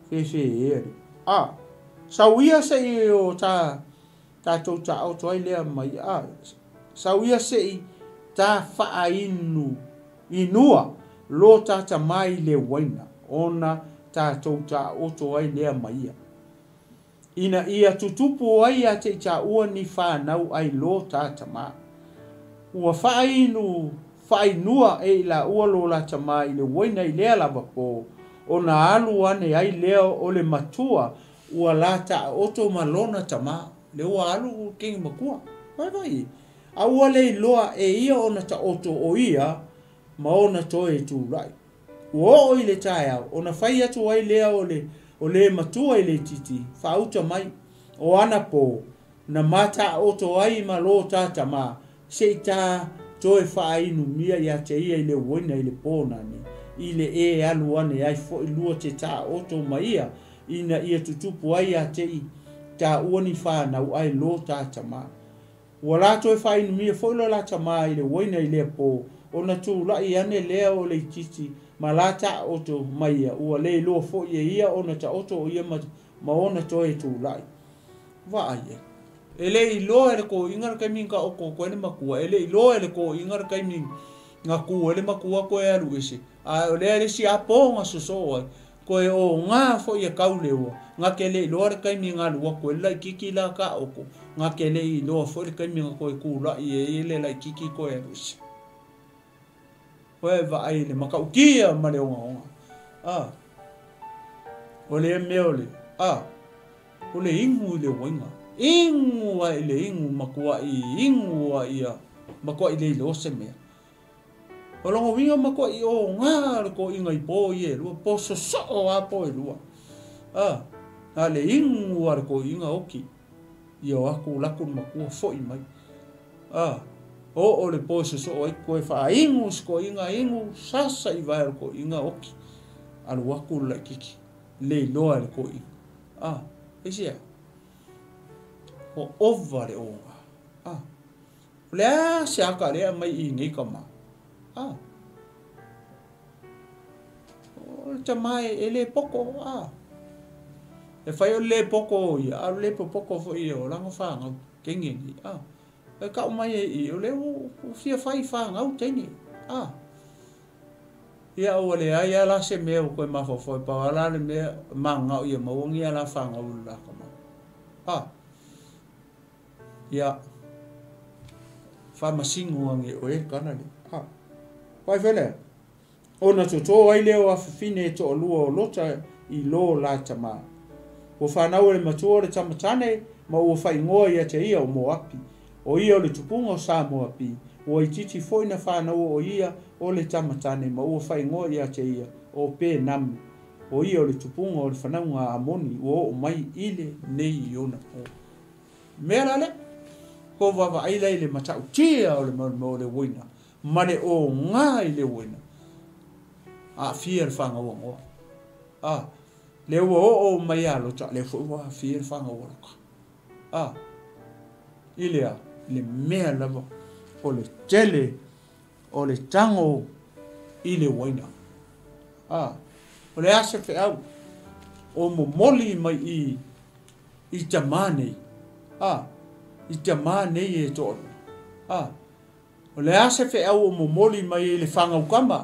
fefe e alii. A, sau ia se i o ta, tatou taoto ai lea mai, a, sau ia se i ta faainu inua lo ta tamā i le uaina, ona tatou taoto ai lea ma ia. Ina ia tutupu ai ia te i tāua ni fanau ai lo ta tamā. Ua faainu, faainua e i laua lo la tamā i le uaina i lea lava pō, Ona alu ane ai lea o le matua ua la taoto ma lona tamā. Lea ua alu kegi makua. Vai vai. A ua le iloa e ia ona taoto o ia ma ona toe tulai. Ua oo i le taeao, ona fai atu ai lea o le matua i le itiiti, faauta mai, o anapo na ma taoto ai ma lo ta tamā, se i ta toe faainumia ia te ia i le uaina i le pō nanei, i le e alu ane ai foi lua te taoto ma ia, ina ia tutupu ai ia te i taua ni fanau ae lo ta tamā. Ua la toe faainumia foi lo la tamā i le uaina i lea pō, ona tulai ane lea o le itiiti ma la taoto ma ia, ua le iloa foi e ia ona taoto o ia ma ona toe tulai. Vaai e. E le iloa e le toeaina le taimi na taoto atu ai le matua, e le iloa e le toeaina le taimi na tu ai le matua toe alu ese, a o lea le isi a po na sosoo ai, toe oga foi e tau le ua, na te le iloa le taimi na alu atu ai le laitiiti la taoto, na te le iloa foi le taimi na toe tulai ai le laitiiti toe alu ese. Koe vaai le matautia ma le ogaoga. A, o le mea o le, a, o le inu i le uaina. Inu ai le inu matuai, inu ai ia, matuai le iloa se mea. O lona uiga matuai oga le toeaina i po ia e lua, po sosoo lava po e lua. A, na le inu a le toeaina oki, ia o atu laku le matua foi mai. A, oo le po e sosoo ai, toe faainu si toeaina inu, sasa i vae o le toeaina oki. Alu atu le laitiiti, le iloa e le toeaina. A, aisea? Ua ova le oga. A, o le a se ata lea aumai i nei tama? A, o le tama e le poto. A, e fai o le le poto o ia, a o le le popoto foi ia o lana fanau teine nei. A, e tau mai e i, o lea ua fia fai fanau teine. A, ia ua leai lava la se mea ua toe mafaufau, pau lava la le mea mananao ia maua ni a la fanau i le la tama. A, ia, faamasino ane e oe le tala lea. A, vaai foi lea, ona toto ai lea o afafine e toalua o Lota i lo la tamā. Ua fanau e le matua o le tama tane, ma ua faaigoa ia te ia o Moapi. O ia o le tupuga o Sa Moapi. Ua itiiti foi na fanau o ia o le tama tane, ma ua faaigoa ia te ia o Penami. O ia o le tupuga o le fanauga a Amoni ua oo mai i lenei i ona po. Mea la lea, kou vaavaai la i le matautia o le mea o le uaina, ma le oga i le uaina, aafia le fanau a Noa. A, lea ua oo mai ia Lota, lea foi ua aafia le fanau a Lota. A, i le a, le mea lava o le tele o le tago i le uaina. A, o le a se feau o momoli mai i i tamā nei. A, i tamā nei e toalua. A, o le a se feau o momoli mai i le fanau tama?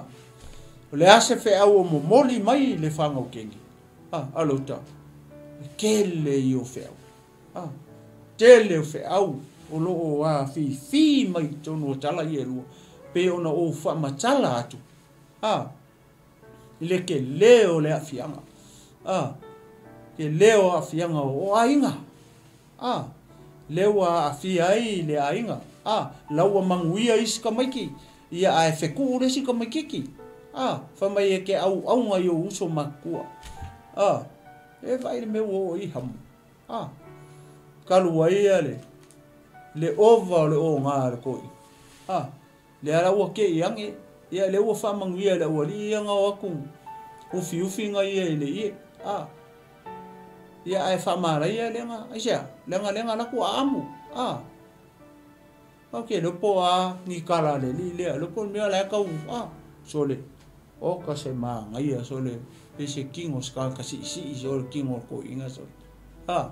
O le a se feau o momoli mai i le fanau kegi? A, a Lota, e tele ia o feau. A, tele o feau o loo afifi mai i totonu o tala ia e lua, pei ona ou faamatala atu. A, i le tele o le aafiaga. A, tele o aafiaga o aiga. A, lea ua aafia ai le aiga. A, la ua manuia isi tamaiti, ia ae fetuu le isi tamaitiiti. A, fai mai e te auauga i ou uso matutua. A, e vaai le mea ua oo i hamo. A, talu ai ia le ova o le oga a le toeaina. A, lea la ua kei ane, ia lea ua faamanuia e le aualii ia na o atu ufiufiga ia i le ie. A, ia ae faamalaia lea, aisea, leaga lea na alu atu aamu. A, ou te iloa po o a ni tala a le alii lea, iloa po o le mea o la e tau, a, sole, oka se manaia, sole, pei se tino o se tagata siisii, sole, tino o le toeaina, sole. A,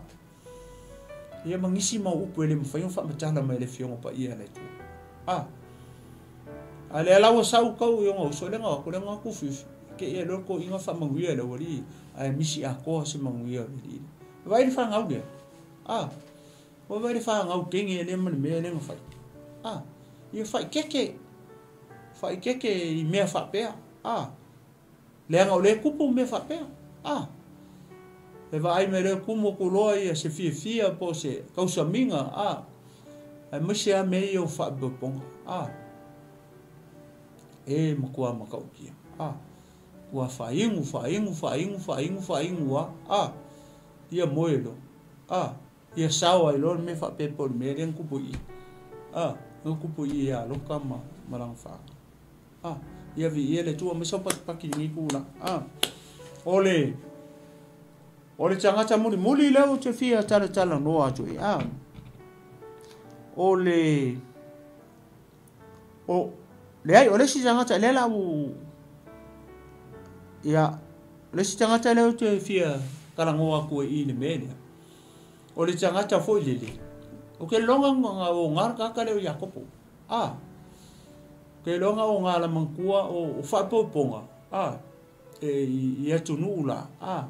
ia ma nisi mau upu e le mafai ona faamatala mai e le Afioga Paia a le Atua. A, a lea la ua sau tau i ona uso, lea na o atu, lea na o atu ufiufi, te i e loa le toeaina faamanuia e le aualii, ae misi atoa se manuia o le alii lea. Vaai le fanau lea. A, ua vaai le fanau kege lea ma le mea lea na fai. A, ia faaeteete, faaeteete i mea faapea. A. Leaga o lea e tupu mea faapea. A. E vaai mai loa e tumu atu loa ia se fiafia po o se tausamiga, a. Aemaise lava mea ia o faapopoga, a. E matua matautia, a. Ua faaigu, faaigu, faaigu, faaigu, faaigu lava, a. Ia moe loa, a. Ia sao ai loa le mea faapea po o le mea lea na tupu i i, a. Na tupu i i ia Lota ma, ma lana fanau. A, ia viia le Atua, aumai sau patipati i lenei tulaga. A, o le, o le tagata mulimuli lea ou te fia talatalanoa atu i ai, a, o le, o, leai, o le isi tagata, lea la ua, ia, o le isi tagata lea ou te fia talanoa atu ai i le mea lea, o le tagata foi lele, ou te lagona na oga le tagata lea o Iakopo. A, Keiloga o Galamatua o faapoipoga a e i atunuu la a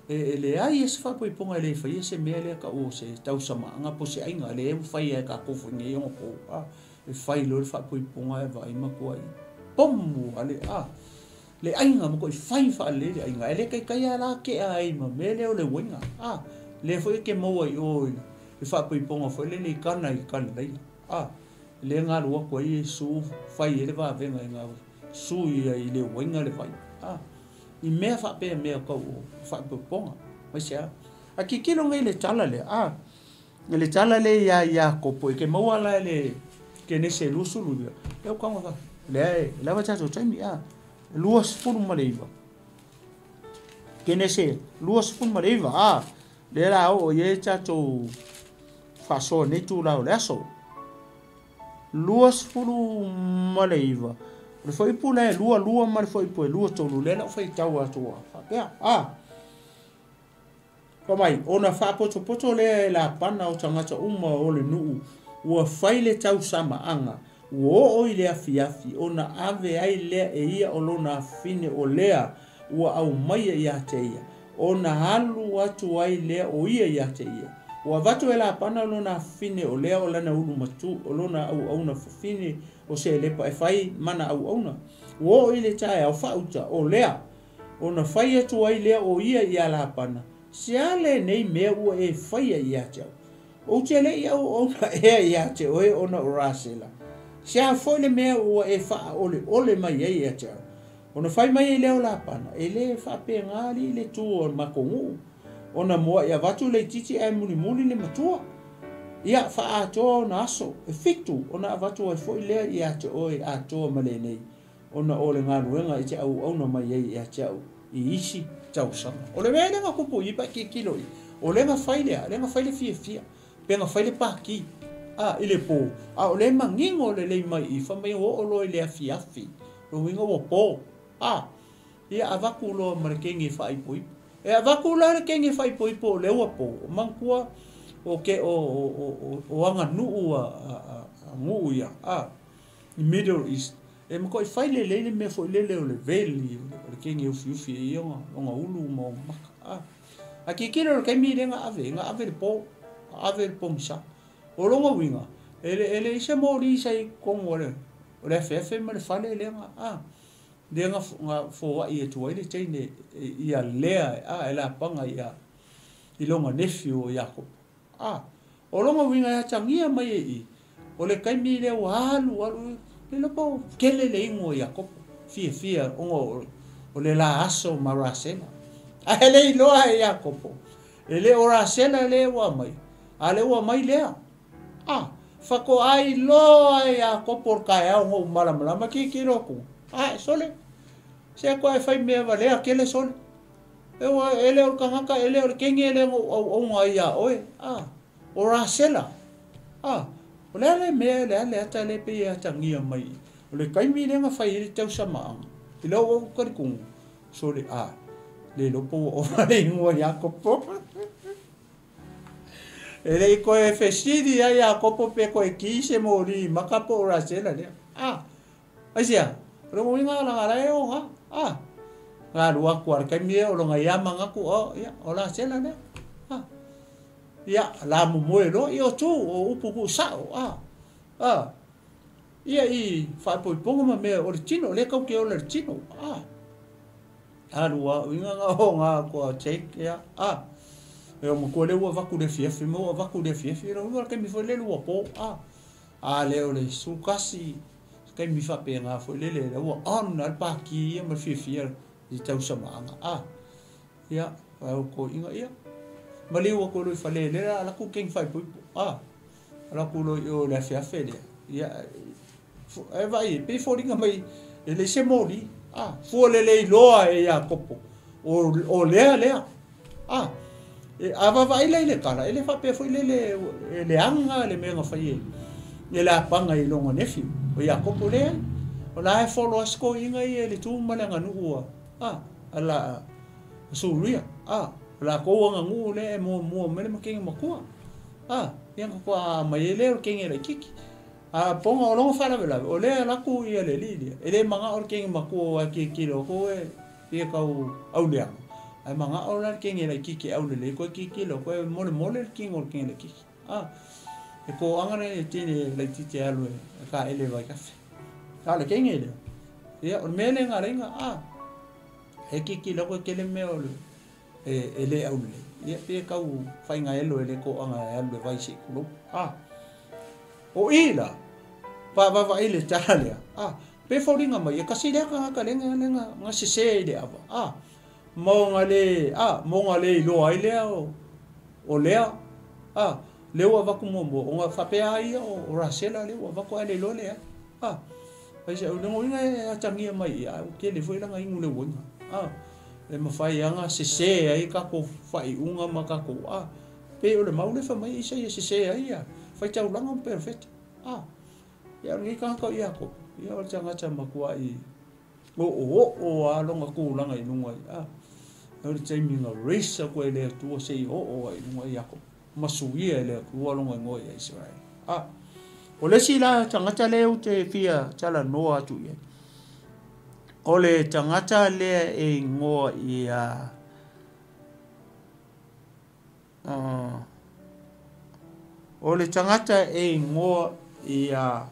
e leai a se faapoipoga e le faia se mea lea tau o se tausamaaga po o se aiga lea ua faia e tatou foi nei ona pou a e fai loa le faapoipoga e vaai matua i pomu ale a le aiga matuai fai faalelei le aiga ae le taitai lava la tea ai ma mea lea o le uaiga a lea foi e te maua i o i le faapoipoga foi lele i Kana i Kalilaia a lea na alu atu ai Iesu fai ai le vavega i na sui ai i le uaiga le vai a i mea faapea mea tau o faapoipoga aemaise a a tilotilo nei i le tala lea a i le tala lea ia Iakopo e te maua la i le Kenese 29 lea ua tago lea e lava tatou taimi a 29 Kenese 29 a lea la oo i ai tatou faasoa nei itula o le aso. 29 o le fuaiupu la e 22 ma le fuaiupu e 23 lea la ou faitau atu a faapea a fai mai ona faapotopoto lea e Lapana o tagata uma o le nuu ua fai le tausamaaga ua oo i le afiafi ona ave ai lea e ia o lona afine o Lea ua aumaia ia te ia ona alu atu ai lea o ia ia te ia. Ua avatu e Lapana lona afine o Lea o lana ulu matu o lona auauna fafine o Selepa e fai mana auauna. Ua oo i le taeao faauta o Lea ona fai atu ai lea o ia ia Lapana, se a lenei mea ua e faia ia te au? Ou te le i auauna ea ia te oe ona o Rasela. Se a foi le mea ua e faaoleole mai ai ia te au? Ona fai mai ai lea o Lapana, e le faapena alii le tu o le matou nuu, ona muai avatu le itiiti ae mulimuli le matua. Ia faaatoa ona aso e 7 ona avatu ai foi lea ia te oe atoa ma lenei, ona o le galuega e te auauna mai ai ia te au i isi tausaga. O le mea lea na tupu i pa tilotilo i, o lea na fai lea, lea na fai le fiafia, pe na fai le paki, a i le po, a o lea manino lelei mai i, fai mai ua oo loa i le afiafi, lona uiga ua po, a ia avatu loa ma le kegi e faaipoipo. E avatu la le kegi e faaipoipo o lea ua po, o manatua o ke o o o o aganuu a a nuu ia, a i Middle East, e matuai fai lelei le mea foi lele o le veli, o le kegi e ufiufi ai ona ona ulu ma ona maka. A a tilotilo le taimi lea na ave, na ave le po, ave le pogisa. O lona uiga, e le e leai se moli sa i totonu o le o le afeafe ma le fale lea na a lea na foai atu ai le teine ia Lea a e Lapaga ia i lona nephew o Iakopo. A o lona uiga e atagia mai e i, o le taimi lea ua alu alu le iloa po o tele le igu o Iakopo fiafia ona o le la aso ma Rasela. Ae le iloa e Iakopo, e le o Rasela lea ua aumai, a lea ua aumai lea. A faatoa iloa e Iakopo le taeao na ou malamalama tilotilo atu. Ae sole, se koa e fai mea valea tele sole. E ua e le o le tagata, e le o le kegi lea na ou auauna ai ia oe. A, o Rasela. A, o le a le mea, le a le ata lea pei e atagia mai. O le taimi lea na fai ai le tausamaaga, i lau ou talitonuga, sole, a, le iloa po ua ova le igoa Iakopo. E le i toe fesili ai Iakopo pe toe ki se moli i maka po o Rasela lea. A, aisea, o le uiga laga la e oga. A, na alu atu a le taimi e o lona ia manatu, o, ia, o Rasela lea. A, ia, la momoe loa, ia o tu, o upu tuusao. A, a, ia i faapoipoga ma mea o le tino, lea tau te ola i le tino. A, Alu aoina na o ngā kua take ia a e o matua le ua vaku le fiafi mo ua vaku le fiafi lo ua kemi foi le ua po a a le o le sukasi kemi fa pe ngā foi le le ua on al pa ki ia ma fiafia i tau samaanga a ia au ko inga ia ma le ua ko lo fa le le ala ku king fai pu a ala ku lo yo le fiafi le ia e vai pe folinga mai e le se moli a fua le le iloa e Iakopo o lea lea a e ava vai le le kala e le fa pe foi le le e le anga le menga fai e le apanga i longa nefi o Iakopo le o la e follow asko inga i le tu ma le nganu a ala suria a la ko nga ngu le mo mo mele makenga makua a ia ko a mai le o kenga le kiki a ponga o longa fala vela o le la ku ia le li e le manga o kenga makua ki ki lo ko e ia kau au le ai manga o la kenga le kiki au le le ko ki ki lo ko mole mole kingo o kenga le kiki a e ko anga le tine le tite alu e ka ele vai kafe ka le kenga le ia o mele nga renga a e ki ki lo ko kele me o le e le au le ia pe kau fainga elo e le ko anga alu vai se kulo a o ila pa va va ile tala lea a pe folinga mai e kasi lea ka ka lenga lenga nga se se ile ava a mo nga le a mo nga le ilo ai lea o lea a le ua vaku mo mo o nga fa pe ai o rasela le ua vaku ai le lo lea a ai se o lengo inga e atangia mai a o ke le foi langa ingu le wenga a e mawhai anga se se ai ka ko whai unga ma ka ko a pe o le maule fa mai isa ia se se ai ia whai tau langa perfect a ia ngi ka ko ia ko ia o tanga ta makua i o a longa ku langa i lunga a o le taimi nga race ko le tu se i o i lunga ia ko masuia le ku longa ngo ia Israel a o le sila tanga ta le u te fia tala noa tu ia o le tangata lea e ngoa ia o le tangata e ngoa ia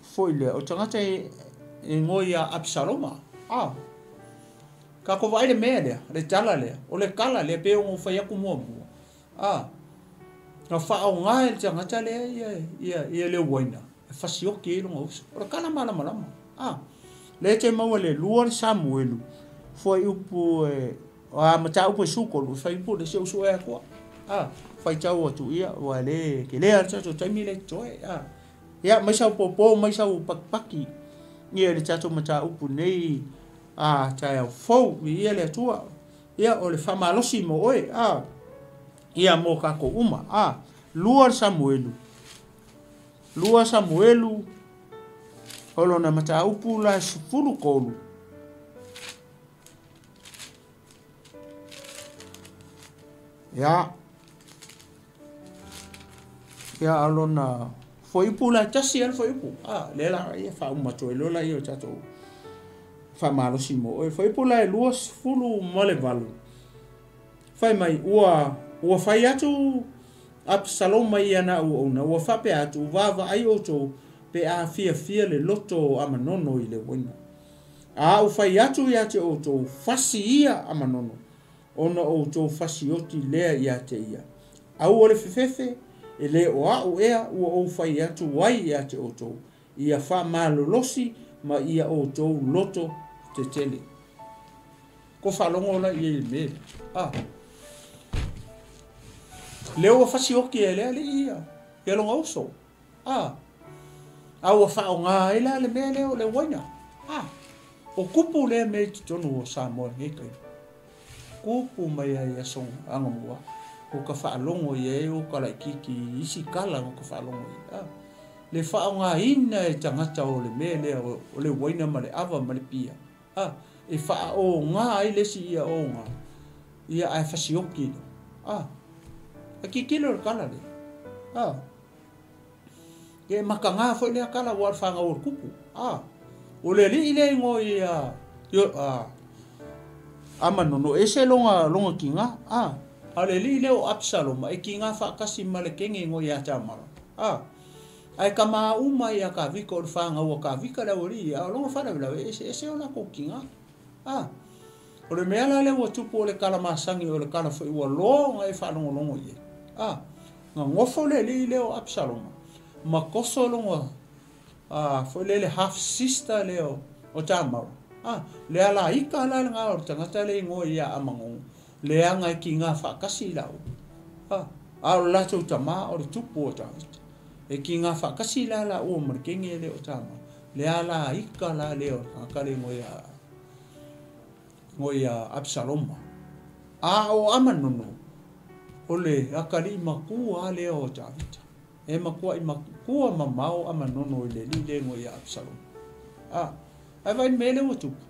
foi le o tangata e ngoa ia Absaloma a ka ko vai le mea lea le tala lea o le kala lea pe o fai aku mua mua a na whaonga e le tangata lea ia ia le waina e fasioki e longa uso o le kala malamalama a le te maua le lua le Samuelu foi upu e a mata upu e sukolu fai upu le se usu e akoa a fai tau atu ia ua le ke lea tatou taimi le toe a ia mai sau popo mai sau pakipaki ia le tatou mataupu nei a taeao fou ia le Atua ia o le faamalosi mo oe a ia mo kakou uma a lua Samuelu o lona mataupu la 13 ia ia alona foipu la tasi al foipu a le la ia fa uma toe lola ia tatou faamalosi mo oe foipu la e 28 fai mai ua fai atu Absaloma ia na au ua faapea atu vaavaai outou pe a fiafia le loto o Amanono i le uaina. A u fai atu ia te outou fasi ia Amanono, ona outou fasioti lea ia te ia. Au o le fefefe, e le o au ea ua ou fai atu ai ia te outou, ia faamalolosi ma ia outou loto tetele. Ko whalongo la ia i mele. Ah. Leo ua fasioki e lea le ia, ia longa uso. Ah. A ua whaonga e la le mea leo le waina. Ah. O kupu lea me te tonu o Samoa nge kai. Kupu mai ai a song anga mua. O ka whaalongo i e o ka laikiki isi kala o ka whaalongo i. Ah. Le whaonga ina e tangata o le mea lea o le waina ma le ava ma le pia. Ah. E wha o ngā ai lesi ia o ngā. Ia ai fasioki. Ah. A kikilo le kala le. Ah. Ia maka ngā foi lea kala ua whanga o kupu. Ah. O le li ile ngo ia yo a Amanono e se longa ki ngā. Ah. A le li ile o Absaloma e ki ngā whaakasi ma le kenge ngo ia Tamara. Ah. Ai ka maa uma ia ka vika o le whanga ua ka vika le ori ia. Longa whara vila e se o la ko ki ngā. Ah. O le mea la lea ua tupu o le kalamasagi o le kala foi ua loa ona e faalogologo i ai. A, gagofo le alii lea o Apisaloma ma koso lona foi lele half sister lea o Tamara. A, le alaika la lena o le tagata le igoa ia Amanono, leaga e kiga faatasi i laua. A, a o le latou tama o le tupu o Tavita. E kiga faatasi la laua ma le teine lea o Tamara. Le alaika la lea o le tagata le igoa ia Apisaloma. A o Amanono, o le atalii matua lea o Tavita. E matuai matua mamao Amanono i le alii lea igoa ia Apisaloma. A, ae vaai i le mea lea ua tupu.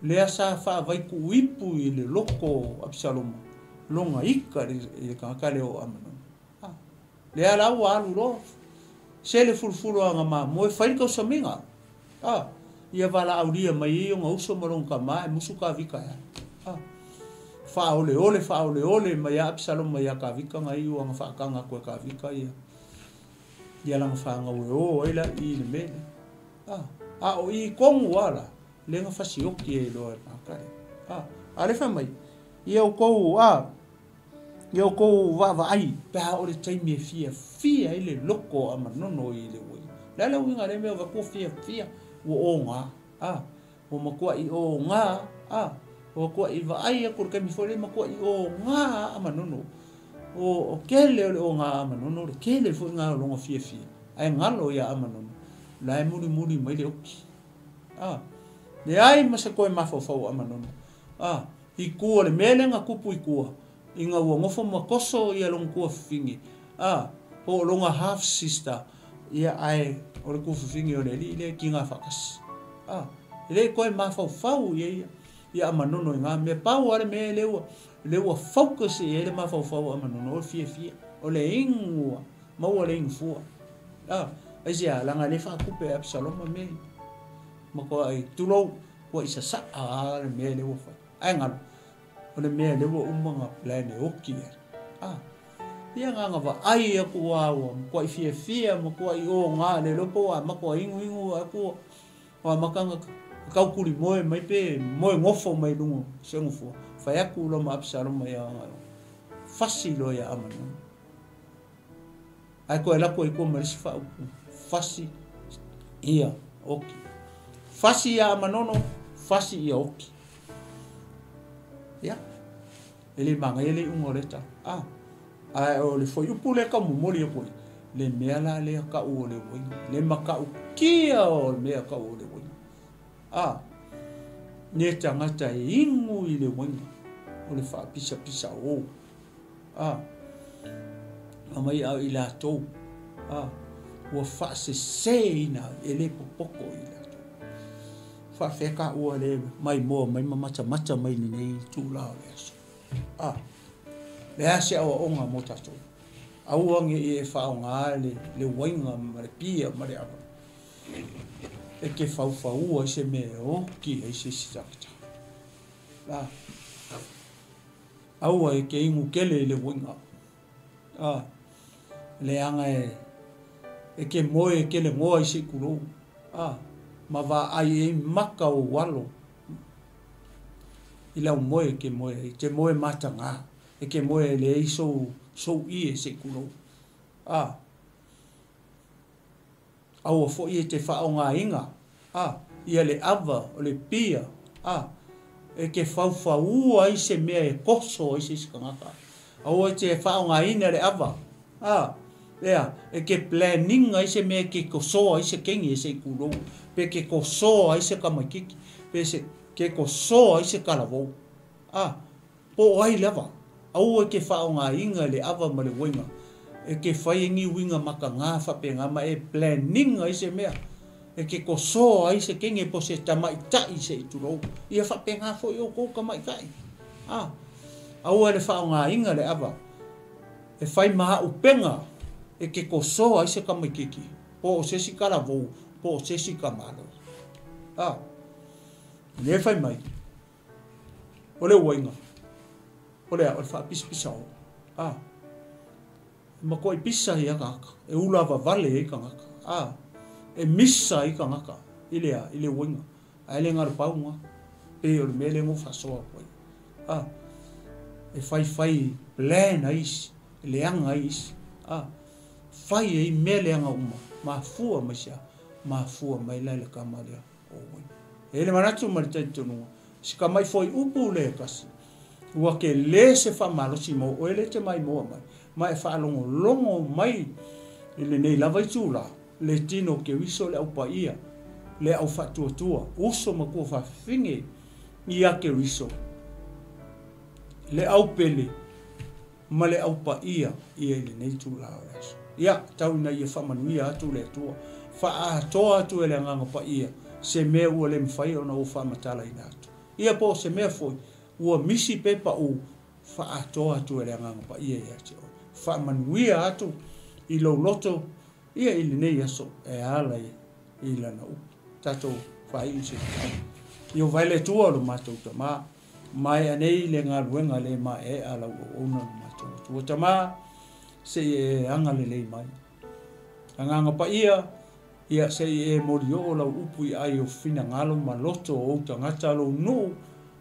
Lea sa faavaituipu i le loto o Apisaloma, lona ika i le tagata lea o Amanono. A, lea la ua alu loa, se le fulufulu aga mamoe, fai le tausamiga. A, ia valaaulia mai ai ona uso ma lona tama e musu Tavita e alu. A, faaoleole, faaoleole mai a Apisaloma ia Tavita na iu aga faataga atu e Tavita ia lana fanau e o ai la i le mea lea. A, a o i tonu lava la, lea na fasioti ai loa e le tagata lea. A, a le fai mai, ia outou, a, ia outou vaavaai, pe a oo i le taimi e fiafia ai le loto o Amanono i le uaina. O le a le uiga o lea mea ua avatu fiafia, ua oga, a, ua matuai oga, a, ua matuai vaai atu i le taimi foi lea, matuai oga Amanono. O tele o le oga Amanono, le tele foi ngā o lona fiafia, ae galo ia Amanono, la e mulimuli mai le oki. A, leai ma se toe mafaufau o Amanono. A, i tua le mea lea na tupu i tua, ina ua nofo ma toso ia lona tuafafine, a, po o lona half sister, ia ae o le tuafafine o le alii lea e kiga faatasi. A, e le toe mafaufau ia ia ia Amanono i ngā mea. Pau lava le mea lea ua, lea ua focus i ai le mafaufau o Amanono, o le fiafia, o le inu, maua le inu fua. A, aisea, leaga e le faatupe e Apisaloma mea ia. Matuai, tulou, ua i sasaa lava le mea lea ua fai. Ae galo, o le mea lea ua uma ona plan e oki ai. A, ia na ona vaai atu lava ua matuai fiafia, matuai oga, le iloa po ua amata ua inuinu atu ua amata ona taukulimoe mai pe moe gofo mai luga o se nofoa. Fai atu loa ma Apisaloma ia fasi loa ia Amanono. Ae toe alu atu ai tua ma le isi faaupu, fasi ia oki. Fasi ia Amanono, fasi ia oki. Ia, e le manaia le iuga o lea tala. A, ae o le fuaiupu lea tau momoli atu ai, le mea la lea tau o le uaina, le matautia o le mea tau o le uaina. A, le tagata e inu i le uaina, o le faapisapisa o. A, aumai a o i latou, a, ua faaseseina ai, e le popoto i latou. Faafefea taua le maimoa mai ma matamata mai i lenei itula o le aso. A, le a se aoaoga mo tatou? Aua ne i e faaaoga le uaina ma le pia ma le ava e te faufaua ai se mea e oki ai se isi tagata. A, aua e te inu tele i le uaina. A, leaga e te moe e kelegoa i se ikulou. A, ma vaai ai maka o ou alo i lau moe e te moe ai, e te moe mataga, e te moe e leai sou ie se i tulou. A, aua foi e te faaaogaina, a, ia le ava o le pia, a, e te faufaua ai se mea e koso ai se isi tagata. Aua e te faaaogaina le ava, a, ea, e te planning ai se mea e te kosoa ai se kengi e se i tulou, pe te kosoa ai se tamaititi, pe se te kosoa ai se talavou. A, po o ai lava, aua e te faaaogaina le ava ma le uaiga e te fai ai ni uiga mataga faapena ma e planning ai se mea e te kosoa ai se kenge po o se tamaitai se i tulou. Ia faapena foi outou tamaitai. A, aua le faaaogaina le ava e fai ma auupega e te kosoa ai se tamaititi po o se isi talavou po o se isi tamaloa. A, lea e fai mai, o le uaiga, o le a, o le faapisapisao. A, e matuai pisa ia tagata, e ulavavale ai tagata. A, e misa ai tagata i le a, i le uaiga, ae le galo pau ga. Pei o le mea lea na ou faasoa atu ai. A, e faifai plan ai isi, leaga ai isi. A, fai ai mea leaga uma, mafua mai se a? Mafua mai la i le tama lea o Wayne. E i ai le manatu ma le talitonuga, si tamai fuaiupu lea e tasi, ua tele se faamalosi mo oe lea e te maimoa mai, ma e faalogologo mai i lenei lava itula, le tino o Keriso le Au Paia, le Au Faatuatua, uso ma tuafafine ia Keriso, le Au Pele ma le Au Paia ia i lenei itula o le aso. Ia, tau ina ia faamanuia atu le Atua, faaatoa atu e le Agaga Paia se mea ua le mafai ona ou faamatalaina atu. Ia po o se mea foi ua misi pe pau, faaatoa atu e le Agaga Paia ia te oe. Faamanuia atu i lou loto ia i lenei aso e ala i lana upu. Tatou faaiu se tatalo. Ieova e le Atua o lo matou Tama, maea nei le galuega le maeaea a lau auauna lo matou Atua. Tama, se i e agalelei mai. Agaga Paia, ia se i e molioo lau upu i ai o finagalo ma loto o ou tagata lou nuu,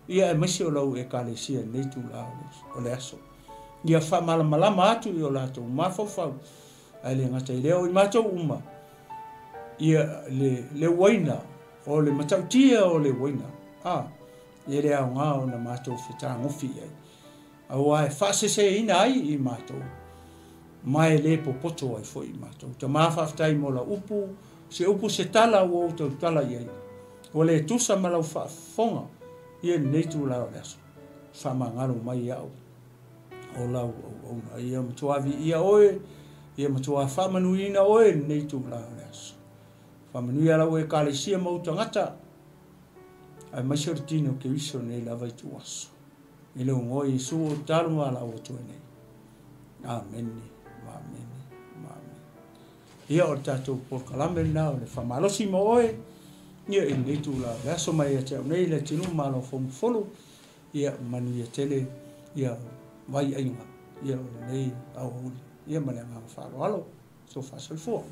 ia aemaise o lau Ekalesia i lenei itula o le aso. Ia faamalamalama atu i o latou mafaufau, ae le gata i lea o i matou uma, ia le uaina o le matautia o le uaina, a, e le aoga ona matou fetagofi i ai, aua e faaseseina ai i matou, ma e le popoto ai foi i matou. Tama, faafetai mo lau upu, se upu se tala ua ou tautala i ai, ua le tusa ma lau faafofoga ia i lenei itula o le aso. Faamagalo mai au o lau auauna. Ia matua viia oe, ia matua faamanuiina oe i lenei itula o le aso. Faamanuia lau Ekalesia ma ou tagata, aemaise o le tino o Keriso i lenei lava ituaso. I le igoa o Iesu o tatalo ma valaau atu ai nei. Amene, amene, amene. Ia o le tatou polokalame lena o le faamalosi mo oe, ia i lenei itula o le aso mai ia te au nei le atunuu malo fomufolu, ia manuia tele ia vaiaiga ia o lenei aoauli, ia ma le agaga faaaloalo, sofa soifua.